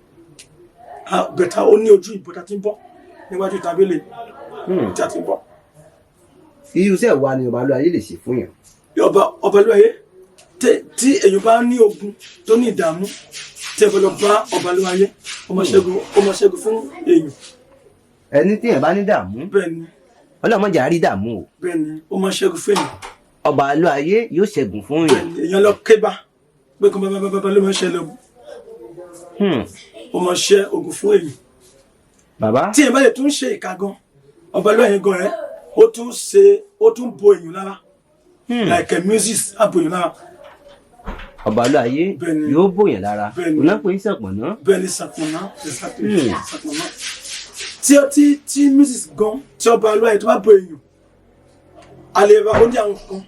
Bẹ́ẹ̀ tá ó ní ojú ìbọn tá a ti ń bọ́ níwájú tábìlì tí a ti ń bọ́.
Irú iṣẹ́ wa ni ọbalúayé lè ṣe fún yàn?
Ọbalúwayé, tí èèyàn bá ní ogun, tó ní ìdààmú, tí ẹ bá lọ bá ọbalúwayé, ó máa ṣẹ́gun fún èèyàn.
Ẹni téèyàn bá ní dààmú?
Bẹ́ẹ̀ ni.
Ọlọ́mọdé àrí dààmú o.
Bẹ́ẹ̀ ni, ó máa ṣẹ́gun fún èèyàn.
Ọbalúayé yóò ṣẹ́gun fún
Bẹ́ẹ̀
yàn.
ni, èèyàn lọ kébà pé kó bá bá bá ló máa ṣẹlẹ̀ o. Ó máa ṣẹ́ ogun fún èèyàn.
Bàbá.
Tí èèyàn bá lè tún ṣe ìka gan, ọbalúwayé gan ẹ, ó tún ṣe, ó tún bo èèyàn lára, like a music á bo èèyàn lára.
Ọbalúayé
Bẹ́ẹ̀ ni.
yóò bòyàn lára.
Bẹ́ẹ̀ ni.
Òun náà pè é sàpọ̀nà.
Bẹ́ẹ̀ ni, sàpọ̀nà, exactly, sàpọ̀nà. Tí music gan, tí ọbalúwayé tó bá bo èèyàn, a lè ra ó ní àwọn kan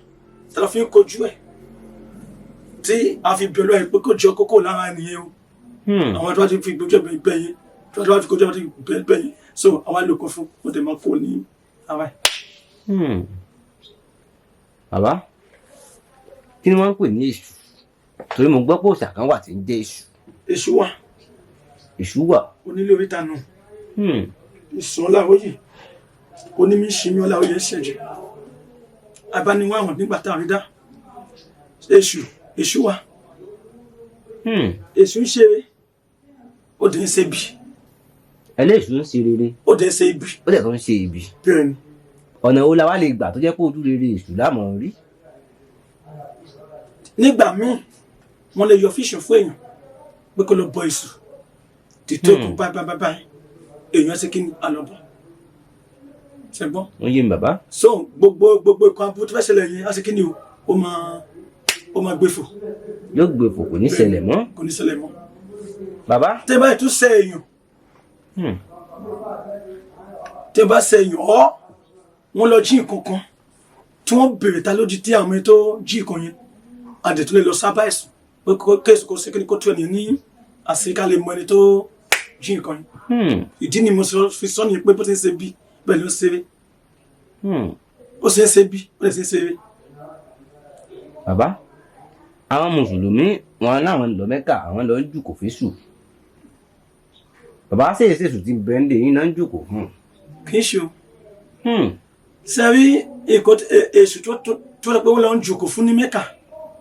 tí a fi ń kojú ẹ̀, tí a fi bẹ̀rù ẹ̀ pé kó jọ kókó lára nìyẹn o. Àwọn tó bá ti fi gbójú ẹ̀ bẹ̀ yẹn, tó bá ti kojú ẹ̀ bẹ̀ yẹn, so àwọn àlòkọ fún ó dẹ̀ máa kó ní ara ẹ̀.
Bàbá, kí ni wọ́n ń pè ní èṣù? Torí mo gbọ́ pé òòṣà kan wà tí ń jẹ́ èṣù.
Èṣù wà.
Èṣù wà.
Onílé oríta nù. Ìsùn ọláwóyè onímíṣìmí ọláwóyè ṣẹ̀jẹ̀ abániwá àwọn nígbà tá a rí dá èṣù. Èṣù wà. Èṣù ń ṣe, ó dẹ̀ ń ṣe bí.
Ẹlẹ́ṣù ń ṣe rere.
Ó dẹ̀ ń ṣe ibi.
Ó dẹ̀ tó ń ṣe ibi.
Bẹ́ẹ̀ ni.
Ọ̀nà wo la wá lè gbà tó jẹ́ pé ojú rere èṣù lámọ̀ rí?
Nígbà míì, wọ́n lè yọ fíṣàn fún èèyàn pé kó lọ bọ èṣù tètè kó báyìí báyìí báyìí, èèyàn ṣe kí ni, àlọ́bọ̀ ṣẹgbọ́n.
Wọ́n yé mi, bàbá.
So gbogbo ìkan aburú tó fẹ́ ṣẹlẹ̀ yẹn, á ṣe kí ni o, ó máa gbé fò.
Yóò gbé fò, kò ní ṣẹlẹ̀ mọ́.
Kò ní ṣẹlẹ̀ mọ́.
Bàbá.
Tẹ́ báyìí tún ṣe èèyàn, tẹ́ bá ṣe èèyàn ọ́, wọ́n lọ jí nǹkan kan tí wọ́n béèrè ta lójú tí àwọn ẹni tó jí nǹkan yẹn, àdètú lè lọ sábà ẹ̀sùn pé kéèsì kó ṣe kí ni, kó tó ẹni ní àṣírí, lè mọ ẹni tó jí nǹkan yẹn. Ìdí ni mo fi sọ nìyẹn pé bó ti ń ṣe bí, bẹ́ẹ̀ ló ń ṣeré. Ó ṣe ń ṣe bí, ó lè ṣe ń ṣeré.
Bàbá, àwọn mùsùlùmí wọn láwọn lọ Mẹ́kà, àwọn lọ ń jùkò fésù. Bàbá, ṣe èsèṣù ti bẹ́ńdẹ̀ yín náà ń jùkò fún un?
Kì í ṣe o. Sẹ́rí èkó èṣù tó lọ pé wọ́n lọ ń jòkó fún ní Mẹ́kà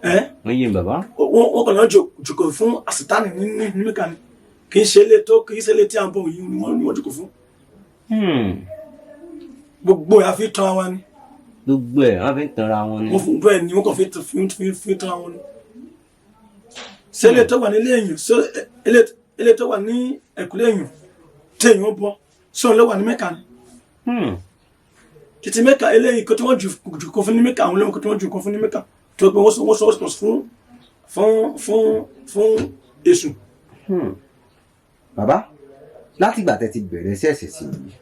ẹ́.
Wọ́n yé mi, bàbá.
Wọ́n kàn lọ ń jòkó fún àsìtánì ní Mẹ́kà ni. Kì í ṣe ilé tí à ń bọ̀ yìí ni wọ́n jòkó fún. Gbogbo ẹ̀ àfi tán wa ni.
Gbogbo ẹ̀ wọ́n fi ń tanra wọn ni.
Wọ́n fún bẹ́ẹ̀ ni, wọ́n kàn fi tán wọn ni. Ṣé ilé tó wà nílé èèyàn, ṣé ilé tó wà ní ẹ̀kúlé èèyàn tí èèyàn bọ́, ṣé òun ló wà ní Mẹ́kà ni? Títí Mẹ́kà eléyìí kó tí wọ́n jù kó fún ní Mẹ́kà, àwọn olóhùn kó tí wọ́n jù kó fún ní Mẹ́kà tó pé wọ́n sọ fún èṣù.
Bàbá, látìgbà tẹ́ ti bẹ̀rẹ̀ iṣẹ́ ìṣẹ̀ṣe yìí,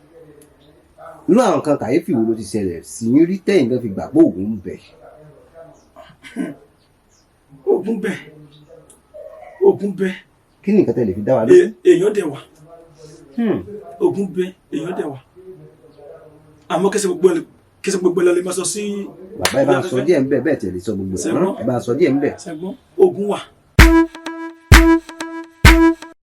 irú àwọn kan kàyéfì wo ló ti ṣẹlẹ̀ sí yín rí tẹ́yìn gan fi gbà pé òògùn ń bẹ?
Ogun bẹ, ogun bẹ.
Kí ni nǹkan tẹ́ lè fi dá wa lójú?
Èèyàn dẹ̀ wà. Ogun bẹ, èèyàn dẹ̀ wà, àmọ́ kẹsẹ̀ gbogbo ẹ̀ lè máa sọ sí.
Bàbá, ẹ bá ń sọ díẹ̀ ń bẹ̀, bẹ́ẹ̀ tẹ̀ lè sọ gbogbo ẹ̀ mọ́, ẹ bá ń sọ díẹ̀ ń bẹ̀.
Ṣẹ́gbọ́n, ogun wà.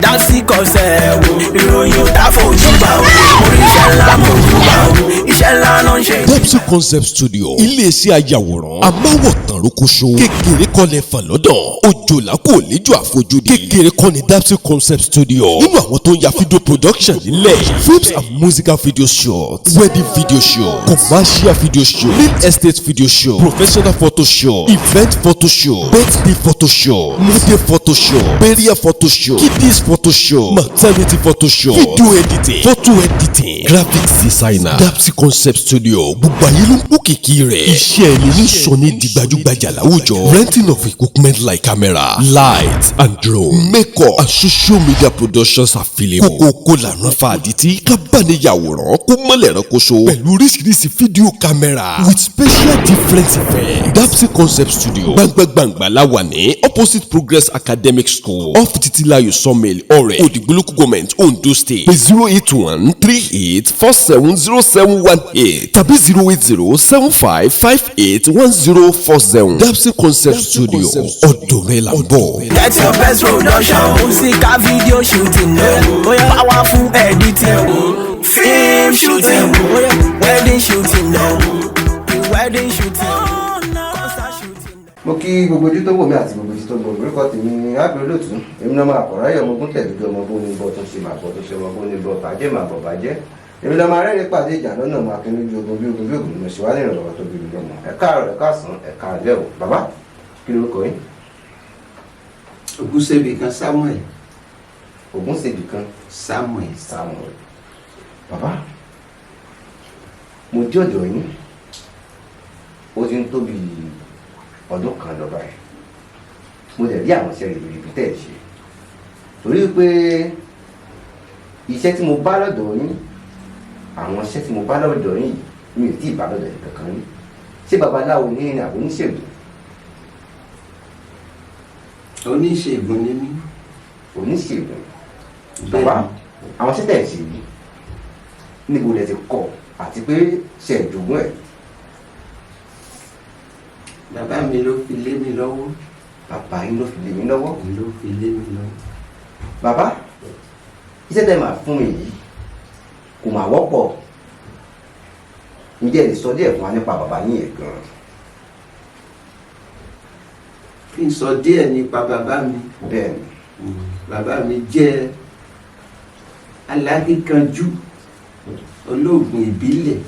Dásí kọsẹ̀ wo ìròyìn ò tá fojú bá o, oríṣẹ́ ńlá mo jù bá o, iṣẹ́ ńlá ló ń ṣe.
Dopsy Concept Studio, iléeṣẹ́ ayàwòrán amáwòtán rókóṣó, kékeré kọ́lẹ̀ fà lọ́dọ̀ òjòlá kò léjò àfojúdi, kékeré kọ́ ni Dopsy Concept Studio nínú àwọn tó ń ya video production nílẹ̀: films and musical video shoot, wedding video shoot, commercial video shoot, real estate video shoot, professional photo shoot, event photo shoot, birthday photo shoot, model photo shoot, burial photo shoot, kiddies photo shoot, maternity photo shoot, video editing, photo editing, graphics designer. Dopsy Concept Studio, gbogbo Gbogbo ayé ló ń kó kìkì rẹ̀. Iṣẹ́ ẹni ní sọ ní di gbajúgbajà láwùjọ. Renting of equipment like camera, light and drone, makeup and social media productions available. Kókókó làrán fa àdìtí kábàániyàwòrán kó mọ́lẹ̀ ránkoṣo. Pẹ̀lú oríṣiríṣi fídíò camera with special different effects. Dapsy Concept Studio. Gbangba-gbangba la wà ní opposite Progress Academic School, off Titilayo Sawmill, Ọ̀rẹ́, Òdìgbò Local Government, Ondo State. Pé 08138470718 tàbí 08075581047. Dapsy Concept Studio, ọ̀dọ̀ rẹ̀ là ń bọ̀.
Get your best production, musical video shooting, powerful editing, film shooting, wedding shooting, wedding shooting, concert shooting.
Mo kí gbogbo ojú tó wò mí àti gbogbo ojú tó gbọ́. Orúkọ tèmi ni Ábí Olóòtú. Èmi náà máa kọ̀ráyọ̀ ọmọ ogun tẹ̀lé ọmọ ogun ní bọ́ tó ṣe máa bọ́ tó ṣe ọmọ ogun ní bọ́ bàjẹ́ máa bọ̀ bàjẹ́. Èmi lọ́mọ arẹ́rìn pàdé ìjà lọ́nà ọmọ akin lójú ogun bí ogun bí ogun ni mo ṣe wá ní ìrànlọ́wọ́ tó bí mi lọ́mọ. Ẹ káàárọ̀, ẹ káàsán, ẹ káalẹ́ o. Bàbá, kí lorúkọ yín?
Ògúnṣebìkan Samuel.
Ògúnṣebìkan
Samuel.
Samuel. Bàbá, mo dé ọ̀dọ̀ yín, ó ti ń tó bí ọdún kan lọ báyìí. Mo dẹ̀ rí àwọn iṣẹ́ ribiribi tẹ̀ ẹ́ ṣe, torí pé iṣẹ́ tí mo bá lọ́dọ̀ yín, àwọn iṣẹ́ tí mo bá lọ́dọ̀ yín yìí, mi ò tí ì bá lọ́dọ̀ yín kankan rí. Ṣé babaláwo ní ní àbí oníṣègùn?
Oníṣègùn ni mí.
Oníṣègùn. Bàbá, àwọn iṣẹ́ tẹ̀ ẹ́ ṣe yìí, níbo lẹ ti kọ́, àti pé ṣe ìjogún ẹ̀?
Bàbá mi ló fi lé mi lọ́wọ́.
Bàbá yín ló fi lé mi lọ́wọ́?
Ló fi lé mi lọ́wọ́.
Bàbá, iṣẹ́ tẹ́ máa fún mi yìí kò máa wọ́pọ̀. Ǹjẹ́ ẹ lè sọ díẹ̀ fún wa nípa bàbá yín yẹn gan-an?
Kí n sọ díẹ̀ nípa bàbá mi?
Bẹ́ẹ̀ ni.
Bàbá mi jẹ́ alákíkanjú olóògùn ìbílẹ̀.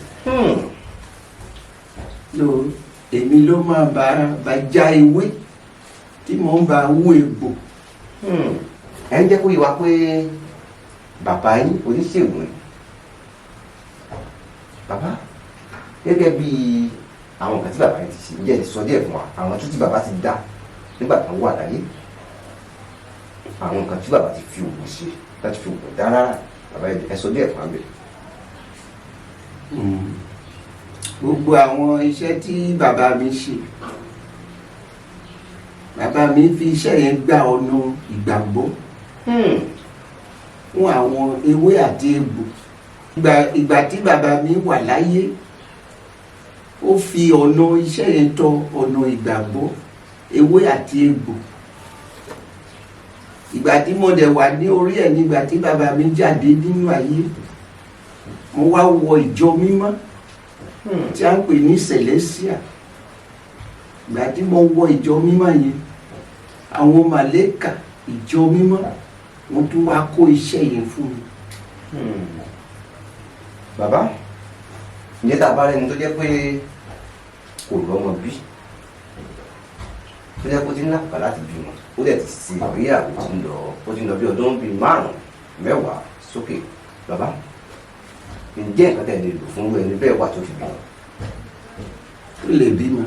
Ló èmi ló máa bá já ewé tí mò ń bá wú egbò.
Ẹ ń jẹ́ kó yé wa pé bàbá yín oníṣègùn ni. Bàbá, gẹ́gẹ́ bí àwọn nǹkan tí bàbá yín ti ṣe, ǹjẹ́ ẹ lè sọ díẹ̀ fún wa àwọn tó tí bàbá ti dá nígbà tó wà láyé, àwọn nǹkan tí bàbá ti fi òògùn ṣe, láti fi òògùn dá rárá? Bàbá, ẹ sọ díẹ̀ fún wa bẹ́ẹ̀.
Gbogbo àwọn iṣẹ́ tí bàbá mi ṣe, bàbá mi fi iṣẹ́ yẹn gba ọ̀nà ìgbàgbọ́ fún àwọn ewé àti egbò. Ìgbà tí bàbá mi wà láyé, ó fi ọ̀nà iṣẹ́ yẹn tọ ọ̀nà ìgbàgbọ́, ewé àti egbò. Ìgbà tí mo dẹ̀ wà ní orí ẹ̀ nígbà tí bàbá mi jáde nínú ayé, mo wá wọ ìjọ mímọ́ tí a ń pè ní Celestial. Ìgbà tí mo wọ ìjọ mímọ́ yẹn, àwọn màlẹ́kà ìjọ mímọ́, wọ́n tún wá kó iṣẹ́ yẹn fún mi.
Bàbá, ǹjẹ́ tá a bá rẹ́ni tó jẹ́ pé kò rọ́mọ bí, tó jẹ́ pé ó ti ń lápá láti bímọ, ó dẹ̀ ti ṣe ìgbéyàwó, tí ń lọ, ó ti ń lọ bí ọdún bíi 5, 10 sókè, bàbá, ǹjẹ́ nǹkan tẹ̀ lè lò fún irú ẹni bẹ́ẹ̀ wà tó fi bímọ?
Tó lè bímọ?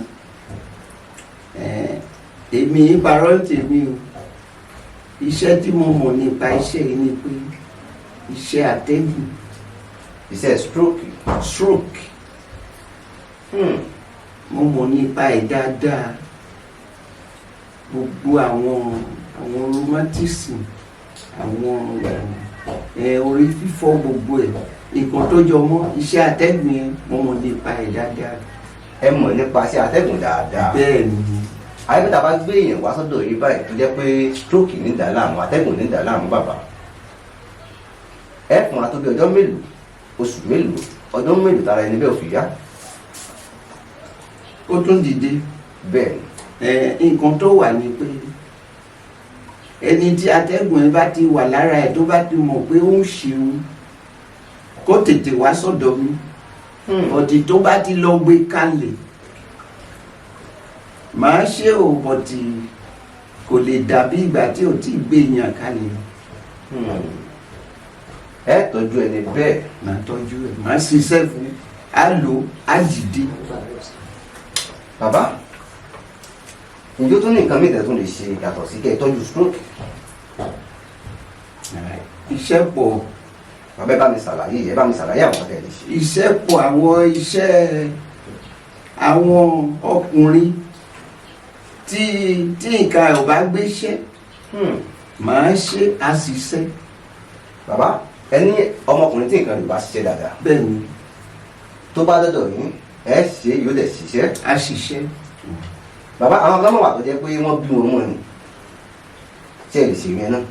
Èmi parọ́ ń tèmi o. Iṣẹ́ tí mo mọ̀ nípa iṣẹ́ yìí ni pé iṣẹ́ àtẹ́gùn.
Iṣẹ́ stroke?
Stroke. Mo mọ̀ nípa ẹ̀ dáadáa. Gbogbo àwọn rheumatism, àwọn orí fífọ́, gbogbo ẹ̀, nǹkan tó jọ mọ́ iṣẹ́ àtẹ́gùn yẹn, mo mọ̀ nípa ẹ̀ dáadáa.
Ẹ mọ̀ nípa iṣẹ́ atẹ́gùn dáadáa?
Bẹ́ẹ̀ ni.
Àyẹ̀pẹ̀tà bá gbé èèyàn wá sọ́dọ̀ yìí báyìí, tó jẹ́ pé stroke ní dà láàmú, atẹ́gùn ní dà láàmú, bàbá, ẹ fún wa tó bí ọjọ́ mélòó, oṣù mélòó, ọdún mélòó tára ẹni bẹ́ẹ̀ ò fi yá?
Ó tún dìde.
Bẹ́ẹ̀ ni.
Nǹkan tó wà ní pé ẹni tí atẹ́gùn ẹ bá ti wà lára ẹ̀, tó bá ti mọ̀ pé ó ń ṣeun, kó tètè wá sọ́dọ̀ mi. Ọ̀tí tó bá ti lọ gbé kalẹ̀, màá ṣe ò, but kò lè dàbí ìgbà tí ò tí gbé yàn kalẹ̀.
Ẹ tọ́jú ẹni bẹ́ẹ̀?
Màá tọ́jú ẹ̀, màá ṣiṣẹ́ fún. Á lò á dìde.
Bàbá, ǹjẹ́ ó tún ní nǹkan mìíràn tó lè ṣe yàtọ̀ sí kẹ́ ẹ tọ́jú stroke?
Iṣẹ́ pọ̀.
Bàbá, ẹ bá mi ṣàlàyé, ẹ bá mi ṣàlàyé àwọn ọ̀tẹ̀ lè ṣe.
Iṣẹ́ pọ̀. Àwọn iṣẹ́ àwọn ọkùnrin tí nǹkan ò bá gbéṣẹ́, màá ṣe àṣìṣe.
Bàbá, ẹ ní ọmọkùnrin tí nǹkan rẹ̀ bá ṣiṣẹ́ dáadáa,
Bẹ́ẹ̀ ni.
tó bá dọ́dọ̀ yín, ẹ ṣe, yóò dẹ̀ ṣiṣẹ́.
Àṣìṣe.
Bàbá, àwọn kan wà tó jẹ́ pé wọ́n bí wọn mọ́ ni, ṣé ẹ lè ṣe yẹn náà?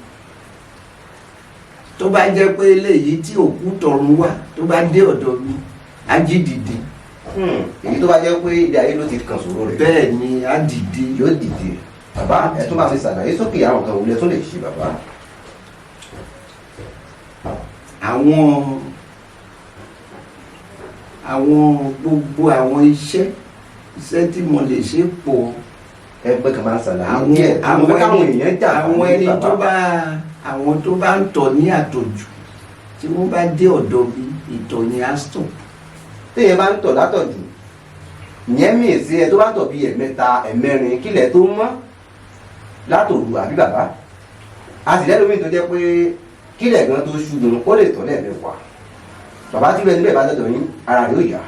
Tó bá jẹ́ pé eléyìí tí òkú tọ̀run wà, tó bá dé ọ̀dọ̀ mi, á jí dìde.
Èyí tó bá jẹ́ pé ilé ayé ló ti kàn sóró rẹ̀.
Bẹ́ẹ̀ ni, á dìde.
Yóò dìde. Bàbá, ẹ tún bá mi ṣàlàyé sókè àwọn kan wulẹ̀ tó lè ṣe, bàbá.
Àwọn gbogbo àwọn iṣẹ́ tí mo lè ṣe pọ̀.
Ẹgbẹ́ kan máa ń ṣàlàyé
Àwọn
díẹ̀. Mo fẹ́ káwọn èèyàn jà.
Àwọn ẹni tó bá, àwọn tó bá ń tọ̀ ní àtọ̀jù, tí wọ́n bá dé ọ̀dọ̀ mi, ìtọ̀ yẹn á stop.
Téèyàn bá ń tọ̀ látọ̀jù, ìyẹn mìí sí ẹ tó bá tọ̀ bí ẹ̀mẹ́ta, ẹ̀mẹ́rin kílẹ̀ tó mọ́ látòru, àbí bàbá? A sì lẹ́nu mi tó jẹ́ pé kílẹ̀ gan tó ṣùgbọ́n ó lè tọ̀ lẹ́ẹ̀mẹ́wàá. Bàbá, tí bẹ́ẹ̀ níbẹ̀ bá dọ̀dọ̀ yín, ara rẹ̀ ó yá,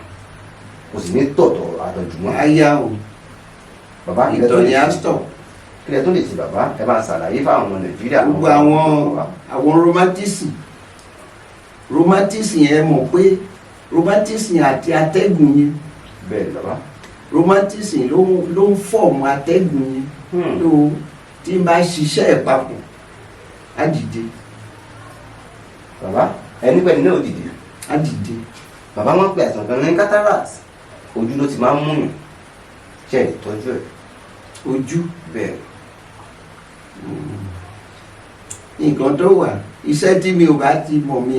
kò sì ní tọ̀tọ̀ àtọ̀jù mọ́.
Á yá o.
Bàbá, kílẹ̀ tó
Ìtọ̀
lè
yẹn á
ṣe?
stop.
Kílẹ̀ tó lè ṣe, bàbá? Ẹ máa ṣàlàyé fáwọn ọmọ Nàìjíríà.
Gbogbo àwọn rheumatism yẹn, mọ̀ pé rheumatism àti atẹ́gùn yẹn,
Bẹ́ẹ̀ ni, bàbá.
Rheumatism ló ń form atẹ́gùn yẹn. Ló tí n bá ṣiṣẹ́ ẹ̀ papọ̀, á dìde.
Bàbá, ẹni pẹ́ni náà ó dìde?
Á dìde.
Bàbá, wọn pe àìsàn kan ní cataract, ojú ló ti máa ń múyàn, ṣe ìtọ́jú ẹ̀?
Ojú?
Bẹ́ẹ̀.
Nǹkan tó wà, iṣẹ́ tí mi ò bá ti mọ̀, mi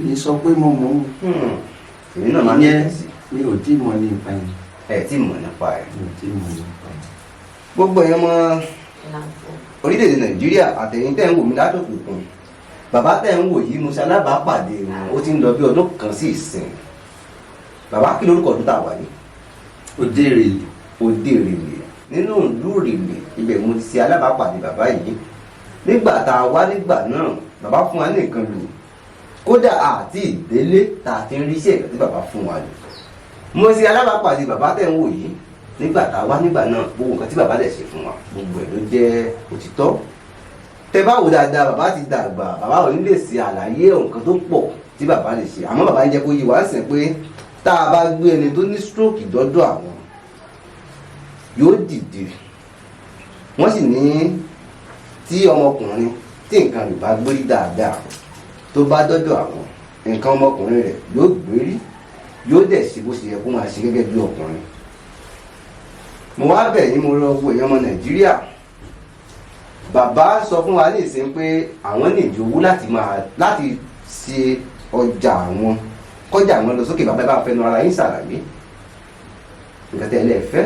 ní sọ pé mo mọ̀ ọ́.
Èmi náà máa ń
Ìyẹn
tẹ̀sí sí.
Mi ò tí mọ̀ nípa yẹn.
Ẹ tí mọ̀ nípa ẹ̀.
Mi ò tí mọ̀ nípa yẹn.
Gbogbo ẹ̀yàn mọ́ orílẹ̀-èdè Nàìjíríà àtẹ̀yìn tẹ́ ń wò mí látòkè òkun, bàbá tẹ́ ń wò yìí, mo ṣe alábàápàdé wọn, ó ti ń lọ bí ọdún kan sí ìsìn. Bàbá, kí lórúkọ ọdún tá a wà yìí?
Òde Ìrèlè.
Òde Ìrèlè, nínú ìlú Ìrèlè, ibẹ̀ mo ti ṣe alábàápàdé bàbá yìí. Nígbà tá a wá nígbà náà, bàbá fún wa ní nǹkan lò, kódà àti ìdélé tá a ti ń ríṣẹ́ ìgbà tí bàbá fún wa lò. Mo ṣe alábàápàdé bàbá tẹ̀ ń wò yìí nígbà tá a wá nígbà náà. Gbogbo nǹkan tí bàbá dẹ̀ ṣe fún wa, gbogbo ẹ̀ ló jẹ́ òtítọ́. Tẹ bá wò dáadáa, bàbá ti dàgbà, bàbá ò ní lè ṣe àlàyé nǹkan tó pọ̀ tí bàbá lè ṣe, àmọ́ bàbá ń jẹ́ kó yé wa sìn pé tá a bá gbé ẹni tó ní stroke dọ́dọ̀ àwọn, yóò dìde. Wọ́n sì ní tí ọmọkùnrin tí nǹkan rẹ̀ bá gbérí dáadáa, tó bá dọ́dọ̀ àwọn, nǹkan ọmọkùnrin rẹ̀ yóò gbérí, yóò dẹ̀ ṣe bó ṣe yẹ kó máa ṣe gẹ́gẹ́ bí ọkùnrin. Mo wá bẹ̀ yín, mo rọ gbogbo èèyàn ọmọ Nàìjíríà. Bàbá sọ fún wa ní ìsìn pé àwọn nídìí owó láti máa láti ṣe ọjà àwọn, kọjá àwọn lọ sókè. Bàbá, bá fẹnu ara yín ṣàlàyé nǹkan tẹ́ ẹ lè fẹ́.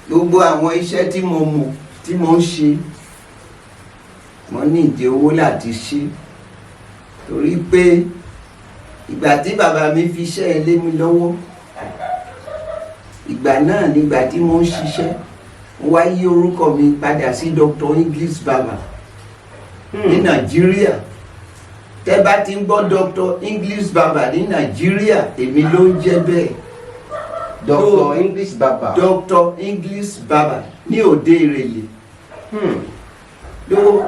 Gbogbo àwọn iṣẹ́ tí mo mọ̀, tí mo ń ṣe, mo ní ìdí owó láti ṣe, torí pé ìgbà tí bàbá mi fi iṣẹ́ ẹ lé mi lọ́wọ́, ìgbà náà nígbà tí mo ń ṣiṣẹ́, mo wá yí orúkọ mi padà sí Dr. English Baba ní Nàìjíríà. Tẹ́ bá ti ń gbọ́ Dr. English Baba ní Nàìjíríà, èmi ló ń jẹ́ bẹ́ẹ̀.
Dr. English Baba.
Dr. English Baba ní Òde Ìrèlè. Ló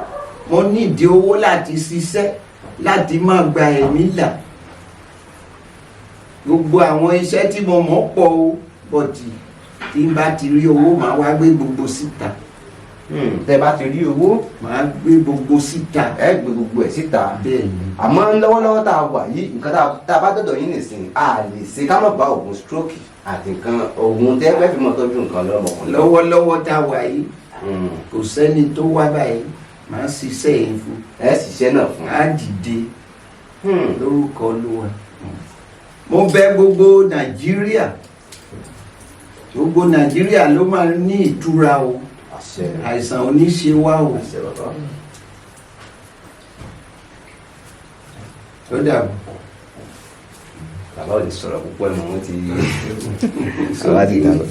mo nídìí owó láti ṣiṣẹ́, láti máa gba ẹ̀mí là. Gbogbo àwọn iṣẹ́ tí mo mọ̀ pọ̀ o, but tí n bá ti rí owó, màá wá gbé gbogbo síta.
Tẹ́ bá ti rí owó,
Màá gbé gbogbo síta.
Ẹ gbé gbogbo ẹ̀ síta.
Bẹ́ẹ̀ ni.
Àmọ́ lọ́wọ́lọ́wọ́ tá a wà yìí, nǹkan tá a bá dọ̀dọ̀ yín nìsín, a lè ṣe ká má bá oògùn stroke àti nǹkan oògùn tẹ́ fẹ́ fi mọ́ tọ́jú nǹkan lọ́mọkùnrin.
Lọ́wọ́lọ́wọ́ tá a wà yìí, kò sẹ́ni tó wá báyìí, màá ṣiṣẹ́ yẹn fún.
Ẹ ṣiṣẹ́ náà fún.
Á dìde lórúkọ Olúwa. Mo bẹ̀ gbogbo Nàìjíríà, gbogbo Nàìjíríà ló máa ní ìtura o.
Àṣẹ.
Àìsàn ò ní ṣe wá o.
Àṣẹ, bàbá.
Ó dàbọ̀.
Bàbá ò lè sọ̀rọ̀ púpọ̀ mọ́, wọ́n ti bàbá ti dàgbà.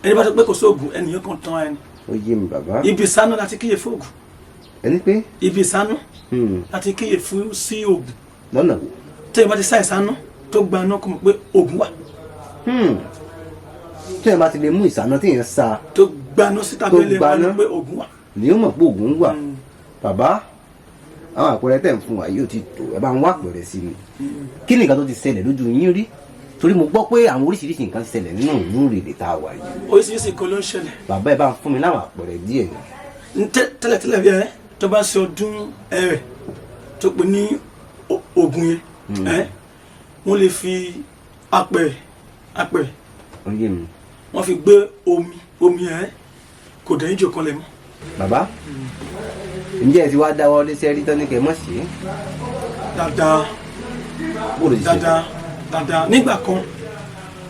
Ẹni bá sọ pé kò sóògùn, ẹnìyàn kan tán ẹni.
Ó yé mi, bàbá.
Ibi ìsáná láti kíyè fún ògùn.
Ẹni pé?
Ibi ìsáná láti kíyè fún sí ògùn.
Lọ́nà wo?
Tẹ́yìn bá ti sá ìsáná tó gba iná, kó mọ̀ pé ògùn wà.
Tí ẹ bá ti lè mú ìsáná tí yẹn sá
tó gbaná síta
tó
bẹ́lẹ̀ wọn
gbaná.
ni pé ògùn wà.
Ni ó mọ̀ pé ògùn wà. Bàbá, àwọn àpẹẹrẹ tẹ̀ ń fún wa yóò ti tó, ẹ bá ń wá àpẹẹrẹ sí mi. Kí ni nǹkan tó ti ṣẹlẹ̀ lójú yín rí? Torí mo gbọ́ pé àwọn oríṣiríṣi nǹkan ṣẹlẹ̀ nínú ìlú Ìrèlè tá a wà yìí.
Oríṣiríṣi nǹkan ló ń ṣẹlẹ̀.
Bàbá, ẹ bá ń fún mi láwọn àpẹẹrẹ díẹ̀.
Ní tẹ́lẹ̀tẹ́lẹ̀ bí ẹ tó bá ń ṣe ọdún ẹ̀rẹ̀ tó pè ní ògùn yẹn, ẹ wọ́n lè fi apẹ̀rẹ̀
Ó yé mi.
wọ́n fi gbé omi ẹ̀ kò dẹ̀ ń jò kan lẹ̀ mọ́.
Bàbá, ǹjẹ́ ẹ ti wá dáwọ́ léṣẹ́ rí tán ní kẹ́ mọ̀ sí?
Dáadáa.
Bó ló ti ṣe?
Dáadáa dáadáa. Nígbà kan,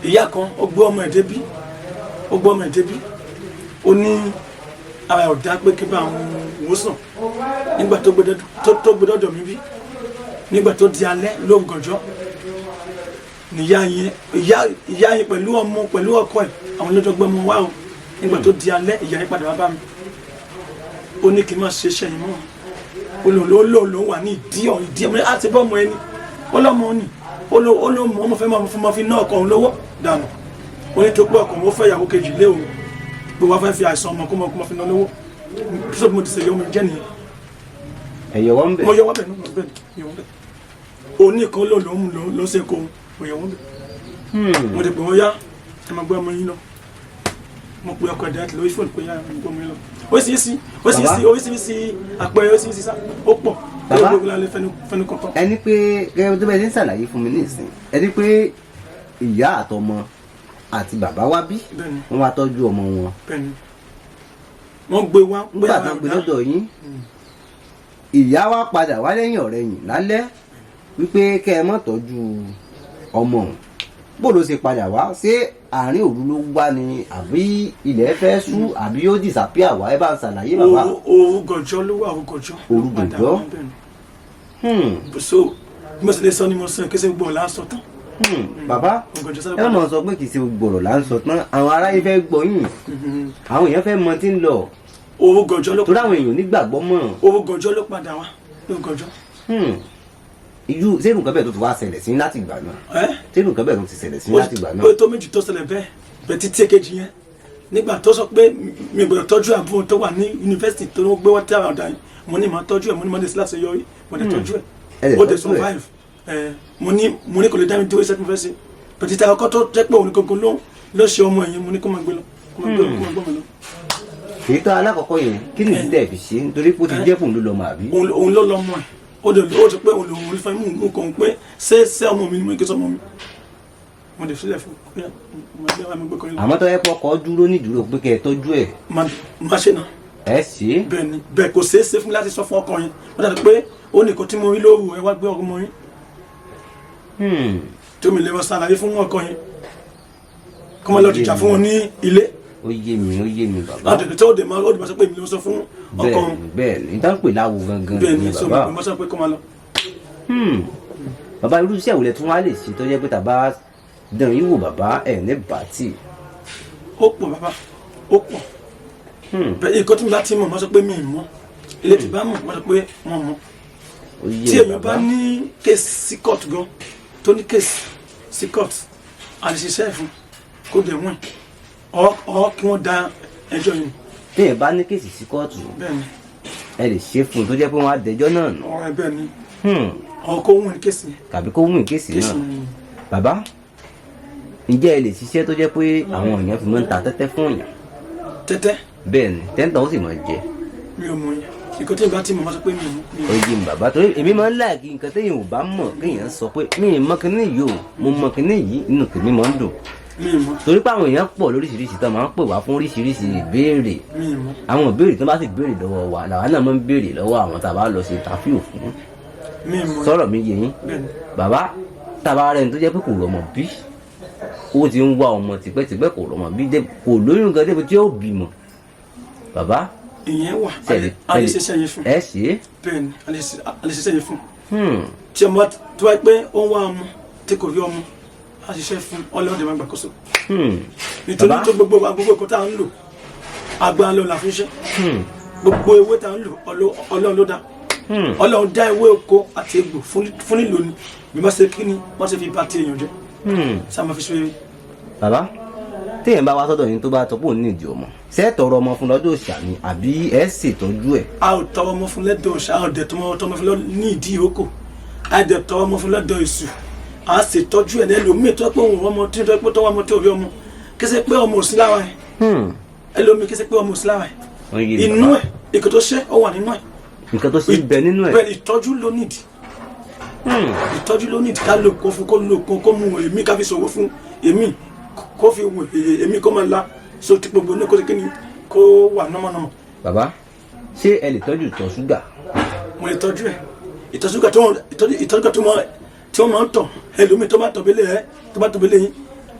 ìyá kan, ó gbé ọmọ ẹ̀ débí, ó gbé ọmọ ẹ̀ débí, ó ní ara ẹ̀ ò dá pé kí n bá àwọn wò sàn. Nígbà tó gbé dọ́dọ̀ mi bí, nígbà tó di alẹ́ lóru gànjọ́, níyà yẹn, ìyá yẹn pẹ̀lú ọmọ pẹ̀lú ọkọ ẹ̀, àwọn lọ́jọ́ gbé ọmọ wá o. Nígbà tó di alẹ́, ìyá yẹn padà wá bá mi, ó ní kí n má ṣe iṣẹ́ yẹn mọ́. Ó lò ló lò ló wà ní ìdí ọ̀ ìdí ọmọ àti bọ́mọ ẹni ó lọ́mọ ni, ó ló mọ ọmọ fẹ́ máa fún máa fi ná ọkọ òun lówó dànù. Ó ní tó pé ọkọ òun ó fẹ́ ìyàwó kejì lé òun, pé wàá fẹ́ fi àìsàn ọmọ kó mọ fi ná lówó. Sọ bí mo ti ṣe yọ ọmọ jẹ́ nìyẹn.
Ẹ̀yọ̀ wọ́n bẹ̀.
Mo yọ wọ́n bẹ̀ náà, bẹ́ẹ̀ ni yọ wọ́n bẹ̀. Òní kan ló ló ń lò ló ṣe kó mo yọ wọ́n bẹ̀. Mo ti pè wọ́n, yá, ẹ máa gbé ọmọ yín lọ. Mo pe ọkọ ẹ̀dá lórí fóònù pé yá, ẹ máa gbé ọmọ yín lọ. Oríṣiríṣi oríṣiríṣi oríṣiríṣi àpẹẹrẹ, oríṣiríṣi sá ó pọ̀.
Bàbá.
Gbogbo la lè fẹnu kàn tán.
Ẹni pé gẹ́gẹ́ tó bẹ́ẹ̀ ṣe ń ṣàlàyé fún mi nísìn, ẹni pé ìyá àtọmọ àti bàbá wá bí?
Bẹ́ẹ̀ni.
Wọ́n wá tọ́jú ọmọ wọn?
Bẹ́ẹ̀ni, wọ́n gbé wá pé
Nígbà tó ń gbé lọ́dọ̀ yín, ìyá wa padà wá lẹ́yìn ọ̀rẹ́ yìí lálẹ́ wípé kẹ́ ẹ má tọ́jú ọmọ òun. Bó ló ṣe padà wá? Ṣé àárín òru ló wá ni, àbí ilẹ̀ fẹ́ ṣú, àbí ó disappear wá? Ẹ bá ń ṣàlàyé, bàbá.
Òru gànjọ́ ló wà, òru gànjọ́.
Òru
Padà
gànjọ́?
wá, bẹ́ẹ̀ni. So bí mo sì lè sọ ni mo sọ, kí ṣe gbọ́ là ń sọ tán.
Bàbá,
Òru gànjọ́ sáré
ẹ má
padà.
mọ̀ sọ pé kì í ṣe gbogbo ọ̀rọ̀ là ń sọ tán. Àwọn aráyé fẹ́ gbọ́ yín, àwọn èèyàn fẹ́ mọ tí ń lọ.
Òru gànjọ́ ló
Torí àwọn èèyàn nígbàgbọ́ mọ̀.
Òru gànjọ́ ló padà wá, òru gànjọ́.
Irú ṣé nǹkan bẹ́ẹ̀ tó ti wá ṣẹlẹ̀ sí láti ìgbà náà?
Ẹ́?
Ṣé nǹkan bẹ́ẹ̀ tó ti ṣẹlẹ̀ sí láti ìgbà náà?
Ó tó méjì tó ṣẹlẹ̀ bẹ́ẹ̀ bẹ́ẹ̀. Títí èkejì yẹn, nígbà tó sọ pé mi ò gbọ́dọ̀ tọ́jú àbúrò tó wà ní yunifásitì tó ń gbé wọ́n tí àwọn ọ̀dà yìí, mo ní màá tọ́jú ẹ̀, mo ní mo lè sí láti yọrí, mo lè tọ́jú
Ẹ
ẹ̀.
lè
Ó dẹ̀
tọ́jú ẹ̀.
survive ẹ̀. Mo ní kò lè dá mi dúró iṣẹ́ tí mo fẹ́ ṣe bẹ̀ẹ̀. Títí àkọ́kọ́ tó jẹ́ pé òun gangan ló ṣe ọmọ ẹ̀yìn, mo ní kó máa gbé lọ, kó máa gbé lọ, kó máa gbọ́ mi lọ.
Èyí tó alákọ̀ọ́kọ́ yẹn, kí ni ìdí tẹ̀ fi ṣe? Nítorí pé ó ti jẹ́ fóun ló lọ́mọ, àbí?
Òun ló lọ́mọ ẹ̀. Ó dẹ̀ ó sọ pé òun lòun fẹ́ mú kàn pé ṣé ọmọ mi ni? Mo ní kí sọmọ mi, mo dẹ̀ sílẹ̀ fún un, mo gbé wa, mo gbé kọrin lọ.
Àmọ́ tó yẹ kó ọkọ̀ dúró nídúró pé kẹ́ ẹ tọ́jú ẹ̀?
Má ṣe náà.
Ẹ ṣe é.
Bẹ́ẹ̀ ni, bẹ́ẹ̀ kò ṣeé ṣe fún mi láti sọ fún ọkọ yẹn. Wọ́n dàbí pé ó nìkan tí mo rí lóru, ẹ wá gbé ọmọ yín, tí omi lè wọ́n ṣàlàyé fún ọkọ yẹn kó má lọ jìjà fún wọn ní ilé.
Ó yé mi, ó yé mi, bàbá.
Láti tó dé máa ó dé máa sọ pé èmi ló sọ fún ọkọ
Bẹ́ẹ̀
wọn.
ni, bẹ́ẹ̀ ni, ìtàn pè láwo gangan
Bẹ́ẹ̀ ni.
ni.
So
Bàbá.
mo sọ pé kó máa lọ.
Bàbá, irú iṣẹ́ ìwòlẹ̀ tún wá lè ṣe tó jẹ́ pé tàbá dán yín wò, bàbá, ẹ̀ ní bàtì?
Ó pọ̀, bàbá, ó pọ̀. Bẹ́ẹ̀ nǹkan tí mo bá ti mọ̀, mo sọ pé mi ì mọ̀. Ilé tí bá mọ̀, mo sọ pé wọ́n mọ̀.
Ó yé
Tí
mi,
èèyàn
bàbá.
bá ní case sí court gan, tó ní case sí court, a lè ṣiṣẹ́ fún kó dẹ̀ wọ́n ọ kí wọ́n da ẹjọ́ yìí.
Téèyàn bá ní case sí kóòtù,
Bẹ́ẹ̀ ni.
ẹ lè ṣe fún un tó jẹ́ pé wọ́n á dẹjọ́ náà nù?
Ọ̀rọ̀ ẹ, bẹ́ẹ̀ ni. Ọ kó wọ́n ní case yẹn.
Tàbí kó win case
Case
náà.
yẹn.
Bàbá, ǹjẹ́ ẹ lè ṣiṣẹ́ tó jẹ́ pé àwọn èèyàn fi máa ń ta tẹ́tẹ́ fún èèyàn?
Tẹ́tẹ́?
Bẹ́ẹ̀ ni, tẹ́ńtà ó sì máa jẹ.
Mi ò mọ̀ yẹn. Nǹkan tí n bá ti mọ̀, wọ́n sọ pé mi ò mọ̀, mi ò
Ó yé mi, bàbá, torí èmi máa ń like nǹkan téèyàn ò bá mọ̀ kéèyàn sọ pé mi ì mọ̀ kíní yìí o, mo mọ̀ kíní yìí, inú tèmi máa ń dùn.
Mi ì mọ̀.
Torí pé àwọn èèyàn pọ̀ lóríṣiríṣi tó máa ń pè wá fún oríṣiríṣi ìbéèrè.
Mi ì mọ̀.
Àwọn ìbéèrè tó bá sì béèrè lọ́wọ́ wa làwa náà máa ń béèrè lọ́wọ́ àwọn tá a bá lọ ṣe interview fún.
Mi ì mọ̀.
Sọ̀rọ̀ mi yé yín?
Bẹ́ẹ̀ ni.
Bàbá, tàbá rẹ̀ tó jẹ́ pé kò rọ̀mọ̀ bí, ó ti ń wá ọmọ tipẹ́tipẹ́, kò rọ̀mọ̀ bí, kò lóyún gan débi tí ó bímọ, bàbá?
Ìyẹn wà.
Sẹ́ẹ̀lì
A lè ṣiṣẹ́ yẹn fún.
Ẹ ṣe é?
Bẹ́ẹ̀ ni, a lè ṣiṣẹ́ yẹn fún. Tí ọmọ tó wáyé pé ó ń wá ọmọ Tí kò rí ọmọ, á ṣiṣẹ́ fún ọlọ́dẹ máa gbàkóso. Nítorí tó gbogbo wa, gbogbo nǹkan tá à ń lò, agbára ló la fi ń ṣe. Gbogbo ewé tá à ń lò, Ọlọ́run ló dá. Ọlọ́run dá ewé oko àti egbò fún lílò ni. Bí wọ́n ṣe kí ni wọ́n ṣe fi bá ti èèyàn jẹ́ sáà máa fi ṣe.
Bàbá, téèyàn bá wá sọ́dọ̀ yín, tó bá tọ́ pé òun ní ìdí ọmọ, ṣé ẹ tọrọ ọmọ fún lọ́dọ̀ òòṣà ni àbí ẹ ṣètọ́jú ẹ̀?
A ò tọrọ ọmọ fún lọ́dọ̀ òòṣà, a ò dẹ̀ tọmọ tọmọ fún ní ìdí ìrókò, a dẹ̀ tọrọ ọmọ fún lọ́dọ̀ èṣù. A sì tọ́jú ẹ̀ lẹ́lòmíì tó pé òun ọmọ tí tó pé tọwọ́ ọmọ tí ò rí ọmọ, kí ṣe pé ọmọ ò sí lára ẹ̀. Ẹlòmíì, kí ṣe pé ọmọ ò sí lára ẹ̀.
Wọ́n yé mi,
Inú
bàbá.
ẹ̀, ìkò tó ṣe ó wà nínú ẹ̀.
Nǹkan tó ṣe ń bẹ nínú ẹ̀.
Bẹ́ẹ̀, ìtọ́jú ló nídìí. Ìtọ́jú ló nídìí. Ká lò kó fún, kó lò kó mú èmi, ká fi ṣòwò fún èmi, kó fi wò èmi, kó máa la so tí gbogbo ní kó ṣe kí ni kó wà nọ́mọ̀nọ́mọ̀.
Bàbá, ṣé ẹ lè tọ́jú ìtọ̀ ṣúgà?
Mo lè tọ́jú ẹ̀. Ìtọ̀ ṣúgà tó wọ́n ìtọ́jú ṣúgà tó wọ́n tí wọ́n máa ń tọ̀, ẹlòmíì tó bá tọ̀ bẹ́lẹ̀ ẹ, tó bá tọ̀ bẹ́lẹ̀ yín,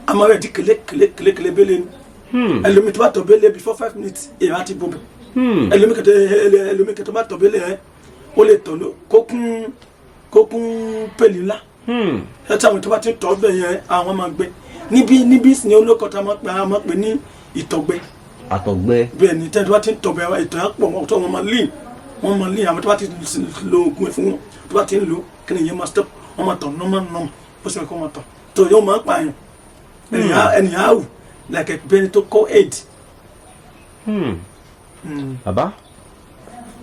a máa rẹ̀ di kele kele kele kele bẹ́lẹ̀ ni. Ẹlòmíì tó bá tọ̀ bẹ́lẹ̀, before 5 minutes, èèyàn á ti bọ̀ bẹ̀. Ẹlòmíì kẹtẹ tó bá tọ̀ bẹ́lẹ̀ ẹ, ó lè tọ̀ ló kó kún pèlì ńlá. Ẹ tí àwọn tó bá ti tọ̀ bẹ̀ yẹn, àwọn máa gbẹ níbí ní olóko tá a máa pè ní ìtọ̀gbẹ.
Àtọ̀gbẹ.
Bẹ́ẹ̀ ni, tẹ́lẹ̀ tó bá ti ń tọ̀ bẹ̀, ìtọ̀ yẹn pọ̀, wọn tó wọn máa lean, wọ́n máa lean. Àwọn tó bá ti lo oògùn ẹ̀ fún wọn, tó bá ti ń lò, kí ni ìyẹn máa stop, wọ́n máa tọ̀ normal normal bó ṣe kó máa tọ̀ tó yóò máa ń pààyàn. Ẹnìyàn á wù like bẹ́ẹ̀ ni tó kó aid.
Bàbá,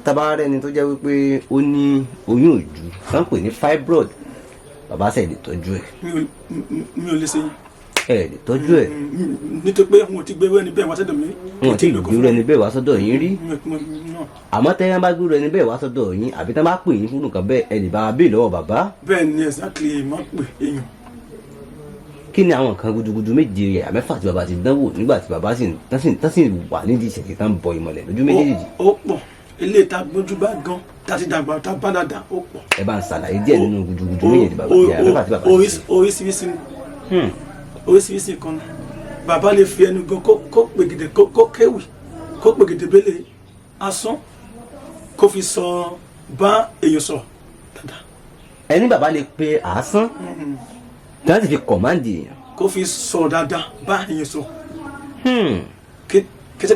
tábà rẹni tó jẹ́ wípé ó ní oyún òjú tán pè ní fibroid, bàbá, ṣe lè tọ́jú ẹ̀?
Mi ò lè ṣe yín.
Ẹ lè tọ́jú ẹ̀?
Nítorí pé wọn ò ti gbé ẹni bẹ́ẹ̀ wá sẹ́dọ̀ mi.
Wọn ò tí ì gbérú ẹni bẹ́ẹ̀ wá sọ́dọ̀ yín rí?
Náà.
Àmọ́ tẹ́yán bá gbérú ẹni bẹ́ẹ̀ wá sọ́dọ̀ yín, àbí tán bá pè yín fún nǹkan bẹ́ẹ̀, ẹ lè bá wa béè lọ́wọ́ bàbá?
Bẹ́ẹ̀ ni, exactly, má pè èèyàn.
Kí ni àwọn nǹkan gudugudu méje ẹ̀yà mẹ́fà tí bàbá ti dánwò nígbà tí bàbá sì tán sì wà nídìí ìṣẹ̀ṣẹ̀ tán bọ ìmọ̀lẹ̀ lójú méjèèjì?
Ó pọ̀. Ilé ìta gbójú bá gan tá ti dàgbà tá bá dàda, ó pọ̀.
Ẹ bá ń ṣàlàyé díẹ̀ nínú gudugudu méje tí bàbá ẹ̀yà mẹ́fà tí bàbá ti ṣe.
Oríṣiríṣi ni. Oríṣiríṣi kan ni bàbá lè fi ẹnu gan kó pègèdè, kó kéwì, kó pègèdè bẹ́lẹ̀ asán, kó fi sọ bá èèyàn sọ̀rọ̀ dáadáa.
Ẹni bàbá lè pe àásán tí wọ́n sì fi command èèyàn?
Kó fi sọ̀rọ̀ dáadáa, bá èèyàn sọ̀rọ̀. Kété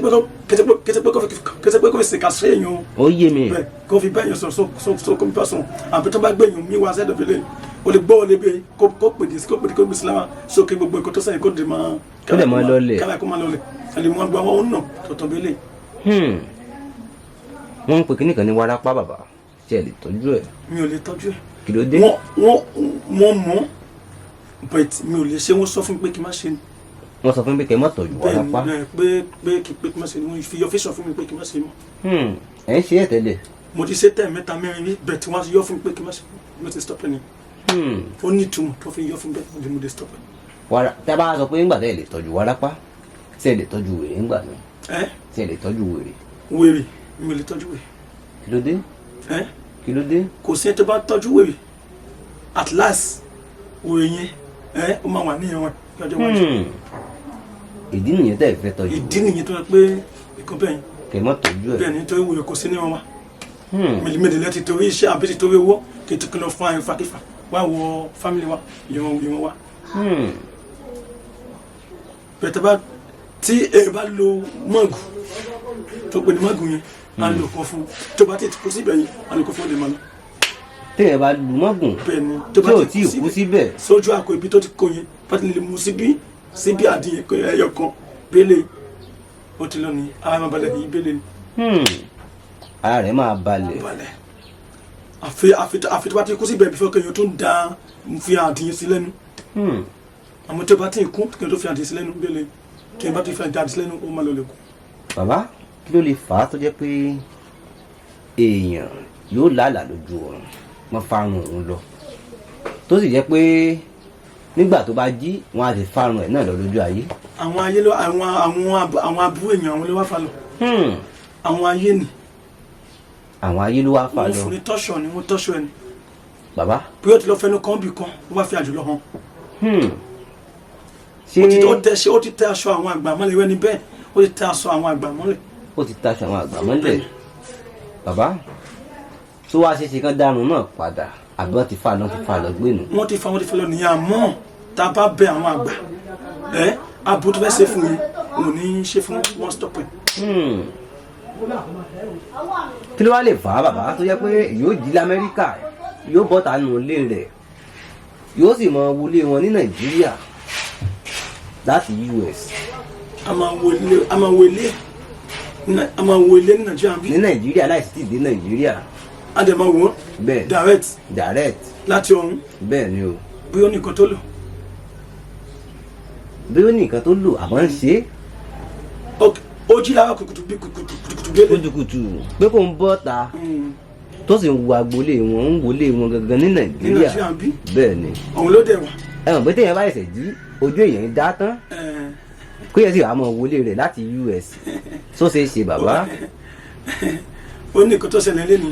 pé kó fi ṣèkà sí èèyàn o.
Ó yé mi.
Bẹ́ẹ̀, kó fi bá èèyàn sọ̀rọ̀, so kó fi bá sọ̀rọ̀, àbí tó bá gbé èèyàn mi wá sẹ́dọ̀ fẹ́lẹ̀, o lè gbọ́, o lè bẹ kó pèdè, kó gbèsè lára sókè, gbogbo ẹ̀kọ́ tó sẹ́yìn kó dè máa.
Kó dẹ̀ máa lọlẹ̀.
Kálá kó máa lọlẹ̀, ẹ̀lẹ́ mú agbá wọn nà tọ̀tọ̀ bẹ́lẹ̀.
Wọ́n ń pe kíní kan ní wárápá, bàbá, ṣé ẹ lè tọ́jú ẹ̀?
Mi ò lè tọ́jú ẹ̀.
Kí ló dé?
Wọ́n mọ̀, but mi ò lè ṣe. Wọ́n sọ fún mi pé kí n má ṣe ni.
Wọ́n sọ fún mi pé kẹ́ ẹ má tọ́jú
Bẹ́ẹ̀ ni.
wárápá?
Bẹ́ẹ̀, pé kí n má ṣe ni. Wọ́n fi yọ fíṣọ fún mi pé kí n má ṣe mọ́.
Ẹ̀ ń ṣe é tẹ́lẹ̀?
Mo ti ṣe tẹ́ mẹ́ta mẹ́rin rí, but wọ́n yọ fún mi pé kí n má ṣe. Mo ti stop ẹ̀ ni. Ó ní ìtumọ̀ tó fi yọ fún bẹ́ẹ̀, mo lè stop ẹ̀.
Wàrà tí a bá sọ pé ńgbà tẹ́ ẹ lè tọ́jú wárápá, ṣé ẹ lè tọ́jú wèrè ńgbà náà?
Ẹ?
Ṣé ẹ lè tọ́jú wèrè?
Wèrè, mi ò lè tọ́jú wèrè.
Kí ló dé?
Ẹ?
Kí ló dé?
Kò sí ẹni tó bá tọ́jú wèrè, at last wèrè yẹn ẹ, ó máa wà ní ìran ní ọjọ́ iwájú.
Ìdí nìyẹn tẹ́ ẹ fẹ́ tọ́jú?
Ìdí nìyẹn tó yẹ pé ìkan bẹ́ẹ̀ yẹn.
Kẹ́ ẹ má tọ́jú ẹ̀.
Bẹ́ẹ̀ ni, nítorí wèrè kò sí ní wọn wá mèlèmèlè ti torí iṣẹ́ àbí ti torí owó kí n tó kí lọ fún àyàn fakífà wá wọ family wa, ìran wa. Bẹ́ẹ̀, tó bá tí ẹ bá lo mọ́ọ̀gù tó pè ní mọ́ọ̀gù yẹn, á lò kan fún, tó bá ti kú síbẹ̀ yẹn, á lò kan fún ọdẹ máa lọ.
Téèyàn bá lu mọ́gùn
Bẹ́ẹ̀ ni.
tí ò tí ì kú síbẹ̀?
Sójú àpò ibi tó ti kó yẹn, bá ti lè mú síbí síbí àdìyẹ ẹyọ kan bẹ́lẹ̀, ó ti lọ ní ara máa balẹ̀ ní bẹ́lẹ̀ ni.
Ara rẹ̀ máa balẹ̀.
Balẹ̀, àfi tó bá ti kú síbẹ̀ bí fẹ́ kéèyàn tó ń da fi àdìyẹ sí lẹ́nu. Àmọ́ tó bá ti kú, kéèyàn tó fi àdìyẹ sí lẹ́nu bẹ́lẹ̀, tó bá ti fi àdìyẹ sí lẹ́nu, ó máa lọ lè kú.
Bàbá, kí ló lè fà á tó jẹ́ pé èèyàn yóò lálàá lójú oorun, wọ́n fárun òun lọ, tó sì jẹ́ pé nígbà tó bá jí, wọ́n á ti fárun ẹ̀ náà lọ lójú ayé?
Àwọn ayé ló àwọn aburú èèyàn, àwọn ló wá fa lọ. Àwọn ayé ni.
Àwọn ayé ló wá fà
Wọ́n
lọ.
fún ní tọ́ṣọ̀ ni, wọ́n tọ́ṣọ̀ ẹni.
Bàbá.
Bí ó ti lọ fẹnu kan bì kan, wọ́n bá fi àjùlọ hàn.
Ṣé
Ó ti ó tẹ ṣe ó ti tẹ aṣọ àwọn àgbà mọ́lẹ̀ wẹ́ni bẹ́ẹ̀, ó ti tẹ aṣọ àwọn àgbà mọ́lẹ̀.
Ó ti taṣọ àwọn àgbà mọ́lẹ̀. Bàbá, tó wá ṣeéṣe kán dárun náà padà? Àbí wọ́n ti fa lọ, ti fa lọ gbé nù?
Wọ́n ti fa lọ nìyẹn. Àmọ́ tá a bá bẹ àwọn àgbà ẹ, abo tó fẹ́ ṣe fún yín, wọn ò ní í ṣe fún wọn, stop ẹ.
Kí ló wá lè fà á, bàbá, tó jẹ́ pé yóò jí lamẹ́ríkà, yóò bọ́ta nù ilé rẹ̀, yóò sì mọ wọlé wọn ní Nàìjíríà láti US?
A máa wo ilé ní Nàìjíríà bí.
Ní Nàìjíríà, láìsí tí ì dé Nàìjíríà.
A dẹ̀ máa wò ó direct.
Direct.
Láti ọ̀run.
Bẹ́ẹ̀ ni o.
Bóyá ó ní nǹkan tó lò.
Bí ó ní nǹkan tó lò, àmọ́ ń ṣe é.
Ok, ó jí lára kùtùkùtù bí kùtùkùtù délé.
Kùtùkùtù pé kò ń bọ́ ta, tó sì ń wo agboolé wọn, ń wọlé wọn gangan ní
ní
Nàìjíríà.
Nàìjíríà bí.
Bẹ́ẹ̀ ni.
Ọ̀hún ló dẹ̀ wà.
Ẹ mọ̀ pé téèyàn bá ṣẹ̀ṣẹ̀ jí, ojú èèyàn dá tán, kéèyàn sì wá mọ̀ wọlé rẹ̀ láti US, tó ṣeé ṣe, bàbá?
Ó ní nǹkan tó ṣẹlẹ̀ lé ní.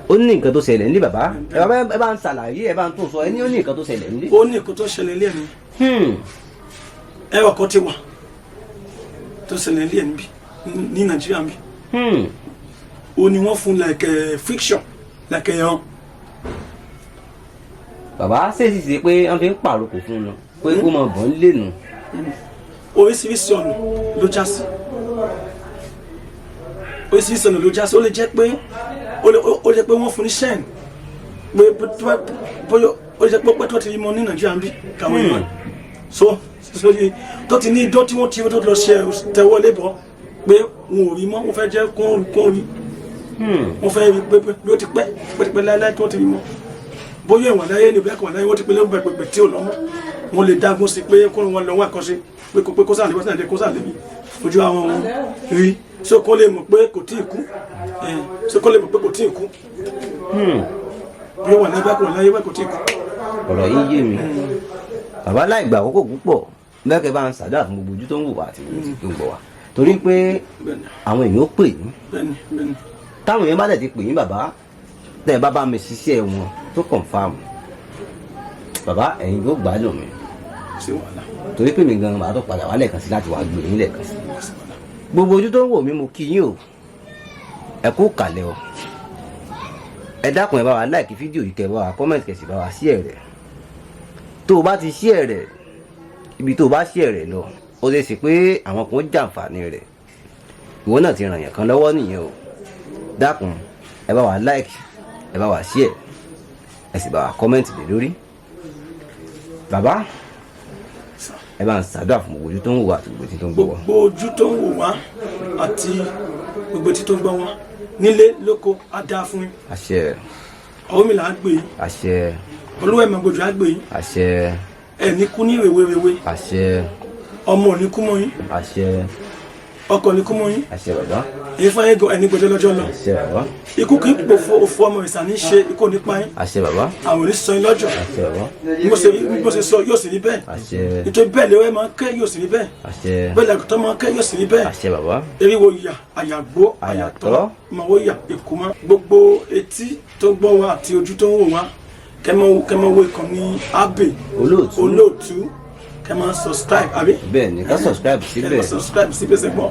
Ó ní nǹkan tó ṣẹlẹ̀ nílé. Bàbá, ẹ bá ń ṣàlàyé, ẹ bá ń tún sọ. Ẹ ní ó ní nǹkan tó ṣẹlẹ̀ nílé.
Ó ní nǹkan tó ṣẹlẹ̀ lé ní. Ẹwà kan ti wà tó ṣẹlẹ̀ lé níbí ní Nàìjíríà bí. Ó ní wọ́n fún like friction, like ẹ̀hán.
Bàbá, ṣèṣì ṣe pé wọ́n fi ń pàrokò fún un pé kó mọ bọ̀ ń lè nù?
Oríṣiríṣi ọ̀nà ló já sí, oríṣiríṣi ọ̀nà ló já sí. Ó lè jẹ́ pé ó lè jẹ́ pé wọ́n fún ní sẹ́ẹ̀n pé bóyá ó lè jẹ́ pé pé tó ti rí mọ ní Nàìjíríà ń bí káwọn èèyàn so tó ti ní idán tí wọ́n ti tó lọ ṣe tẹwọ́ lébọ̀ pé wọn ò rí mọ́, wọ́n fẹ́ jẹ́ kó rí, wọ́n fẹ́ rí pé bí ó ti pẹ́ pẹ́ láéláé tó ti rí mọ́, bóyá ìwọ̀n láyé ni, bóyá kò wà láyé, wọ́n ti pé lẹ́gbẹ̀ẹ́ pẹ̀pẹ̀ tí ò lọ mọ́, wọ́n lè dágún sí pé kó wọn lọ wá àkọsí pé kó sáà lè wá sáà lè kó sáà lè rí ojú àwọn wọn rí, so kó lè mọ̀ pé kò tí ì kú, so kó lè mọ̀ pé kò tí ì kú, bí ó wà láyé, bóyá kò wà láyé, bóyá kò tí ì kú.
Ọ̀rọ̀ yìí yé mi, bàbá. Láì gbà àkókò púpọ̀, mẹ́kẹ́ bá ń ṣàdúrà fún gbogbo ojú tó ń wò wá àti gbogbo tó ń gbọ́ wá, torí pé àwọn èèyàn ó pè yín.
bẹ́ẹ̀ni bẹ́ẹ̀ni
Táwọn èèyàn bá dẹ̀ ti pè yín, bàbá, tẹ́ ẹ bá bá mi ṣiṣẹ́ wọn tó confirm, bàbá, ẹ̀yin yóò gbádùn mi.
Sí wàhálà.
Torí pé mi gan màá tó padà wá lẹ́ẹ̀kan sí láti wá gbé yín lẹ́ẹ̀kan sí. Gbogbo ojú tó ń wò mí, mo kí yín o, ẹ kú kàlẹ̀ o. Ẹ dákun, ẹ bá wa like fídíò yìí, kẹ́ bá wa comment, kẹ́ sì bá wa share rẹ̀. Tó o bá ti share rẹ̀, ibi tó o bá share rẹ̀ lọ, ó lè ṣe pé àwọn kan jàǹfààní rẹ̀, ìwọ náà ti ràn yàn kan lọ́wọ́ nìyẹn o. Dákun, ẹ bá wa like, ẹ bá wa share, ẹ sì bá wa comment lé lórí. Bàbá, ẹ bá ń ṣàdúrà fún gbogbo ojú tó ń wò àti gbogbo etí tó ń gbọ́ wá.
Gbogbo ojú tó ń wò wá àti gbogbo etí tó ń gbọ́ wá nílé lóko, á dáa fún yín.
Àṣẹ.
Ọ̀rúnmìlà á gbé yín.
Àṣẹ.
Olúwa ẹ̀mọ̀gbòjò á gbé yín.
Àṣẹ.
Ẹ̀ ní kú ní rèwerèwe.
Àṣẹ.
Ọmọ ò ní kú mọ́ yín.
Àṣẹ.
Ọkọ ò ní kú mọ́ yín.
Àṣẹ, bàbá.
Èyí fún ayé gan ẹni gbọjọ lọ́jọ́ lọ.
Àṣẹ, bàbá.
Ikú kì í pòfo, òfò ọmọ ìsàn ní ṣe, ikú ò ní pa yín.
Àṣẹ, bàbá.
Àwọn ò ní sọ yín lọ́jọ́.
Àṣẹ, bàbá.
Bí mo ṣe sọ, yóò sì rí bẹ́ẹ̀.
Àṣẹ.
Nítorí bẹ́ẹ̀ lewé máa ń ké, yóò sì rí bẹ́ẹ̀.
Àṣẹ.
Bẹ́ẹ̀ làgùtàn máa ń ké, yóò sì rí bẹ́ẹ̀.
Àṣẹ, bàbá.
Eriwo yà àyàgbó àyàtọ̀.
Àyàtọ̀.
Màwó yà èkó mọ́. Gbogbo etí tó gbọ́ wa àti ojú tó ń wò wá, kẹ́mọ́ wo ìkànnì Abbey.
Olóòtú.
Olóòtú, kẹ́mọ́ subscribe, àbí?
Bẹ́ẹ̀ ni, ká subscribe síbẹ̀.
Kẹ́mọ́ subscribe síbẹ̀ sẹ́gbọ́n.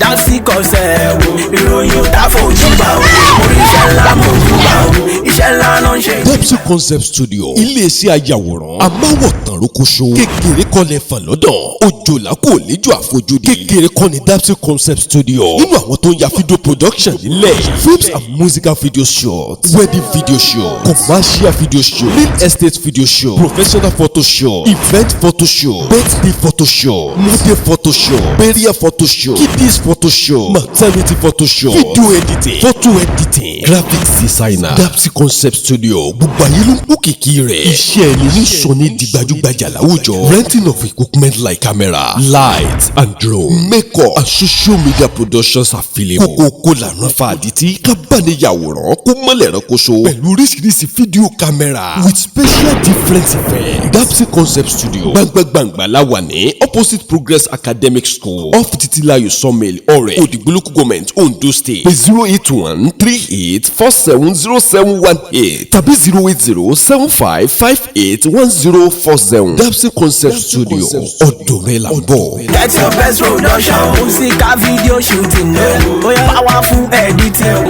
Dapsy Concept wo, ìròyìn ò tá fojú bá o, oríṣẹ́ ńlá mo jù bá o, iṣẹ́ ńlá ló ń ṣe.
Dapsy Concept Studio, iléeṣẹ́ ayàwòrán amáwòtán rókóṣó, kékeré kọ́ lẹ fàn lọ́dọ̀, òjòlá kò léjò àfojúdi, kékeré kọ́ ni Dapsy Concept Studio nínú àwọn tó ń ya video production nílẹ̀: films and musical video shoot, wedding video shoot, commercial video shoot, real estate video shoot, professional photo shoot, event photo shoot, birthday photo shoot, model photo shoot, burial photo shoot, kiddies photo shoot, maternity photo shoot, video editing, photo editing, graphics designer. Dapsy Concept Studio, gbogbo ayé ló ń kó kìkì rẹ̀. Iṣẹ́ ẹni ní sọ ní di gbajúgbajà láwùjọ. Renting of equipment like camera, light and drone, makeup and social media productions available. Kókókó lànà fa àdìtí kábàániyàwòrán kó mọ́lẹ̀ ránkoṣo pẹ̀lú oríṣiríṣi fídíò camera with special different effects. Dapsy Concept Studio, gbangba-gbangba la wà ní opposite Progress Academic School, off Titilayo Sawmill, Ọ̀rẹ́, Òdìgbò Local Government, Ondo State. Pé 08138470718 tàbí 08075581047. Dapsy Concept Studio, ọ̀dọ̀ rẹ̀ là ń bọ̀.
Get your best production, musical video shooting, powerful editing,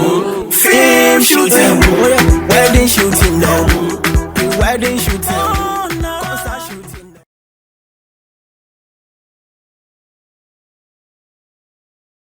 film. Film shooting.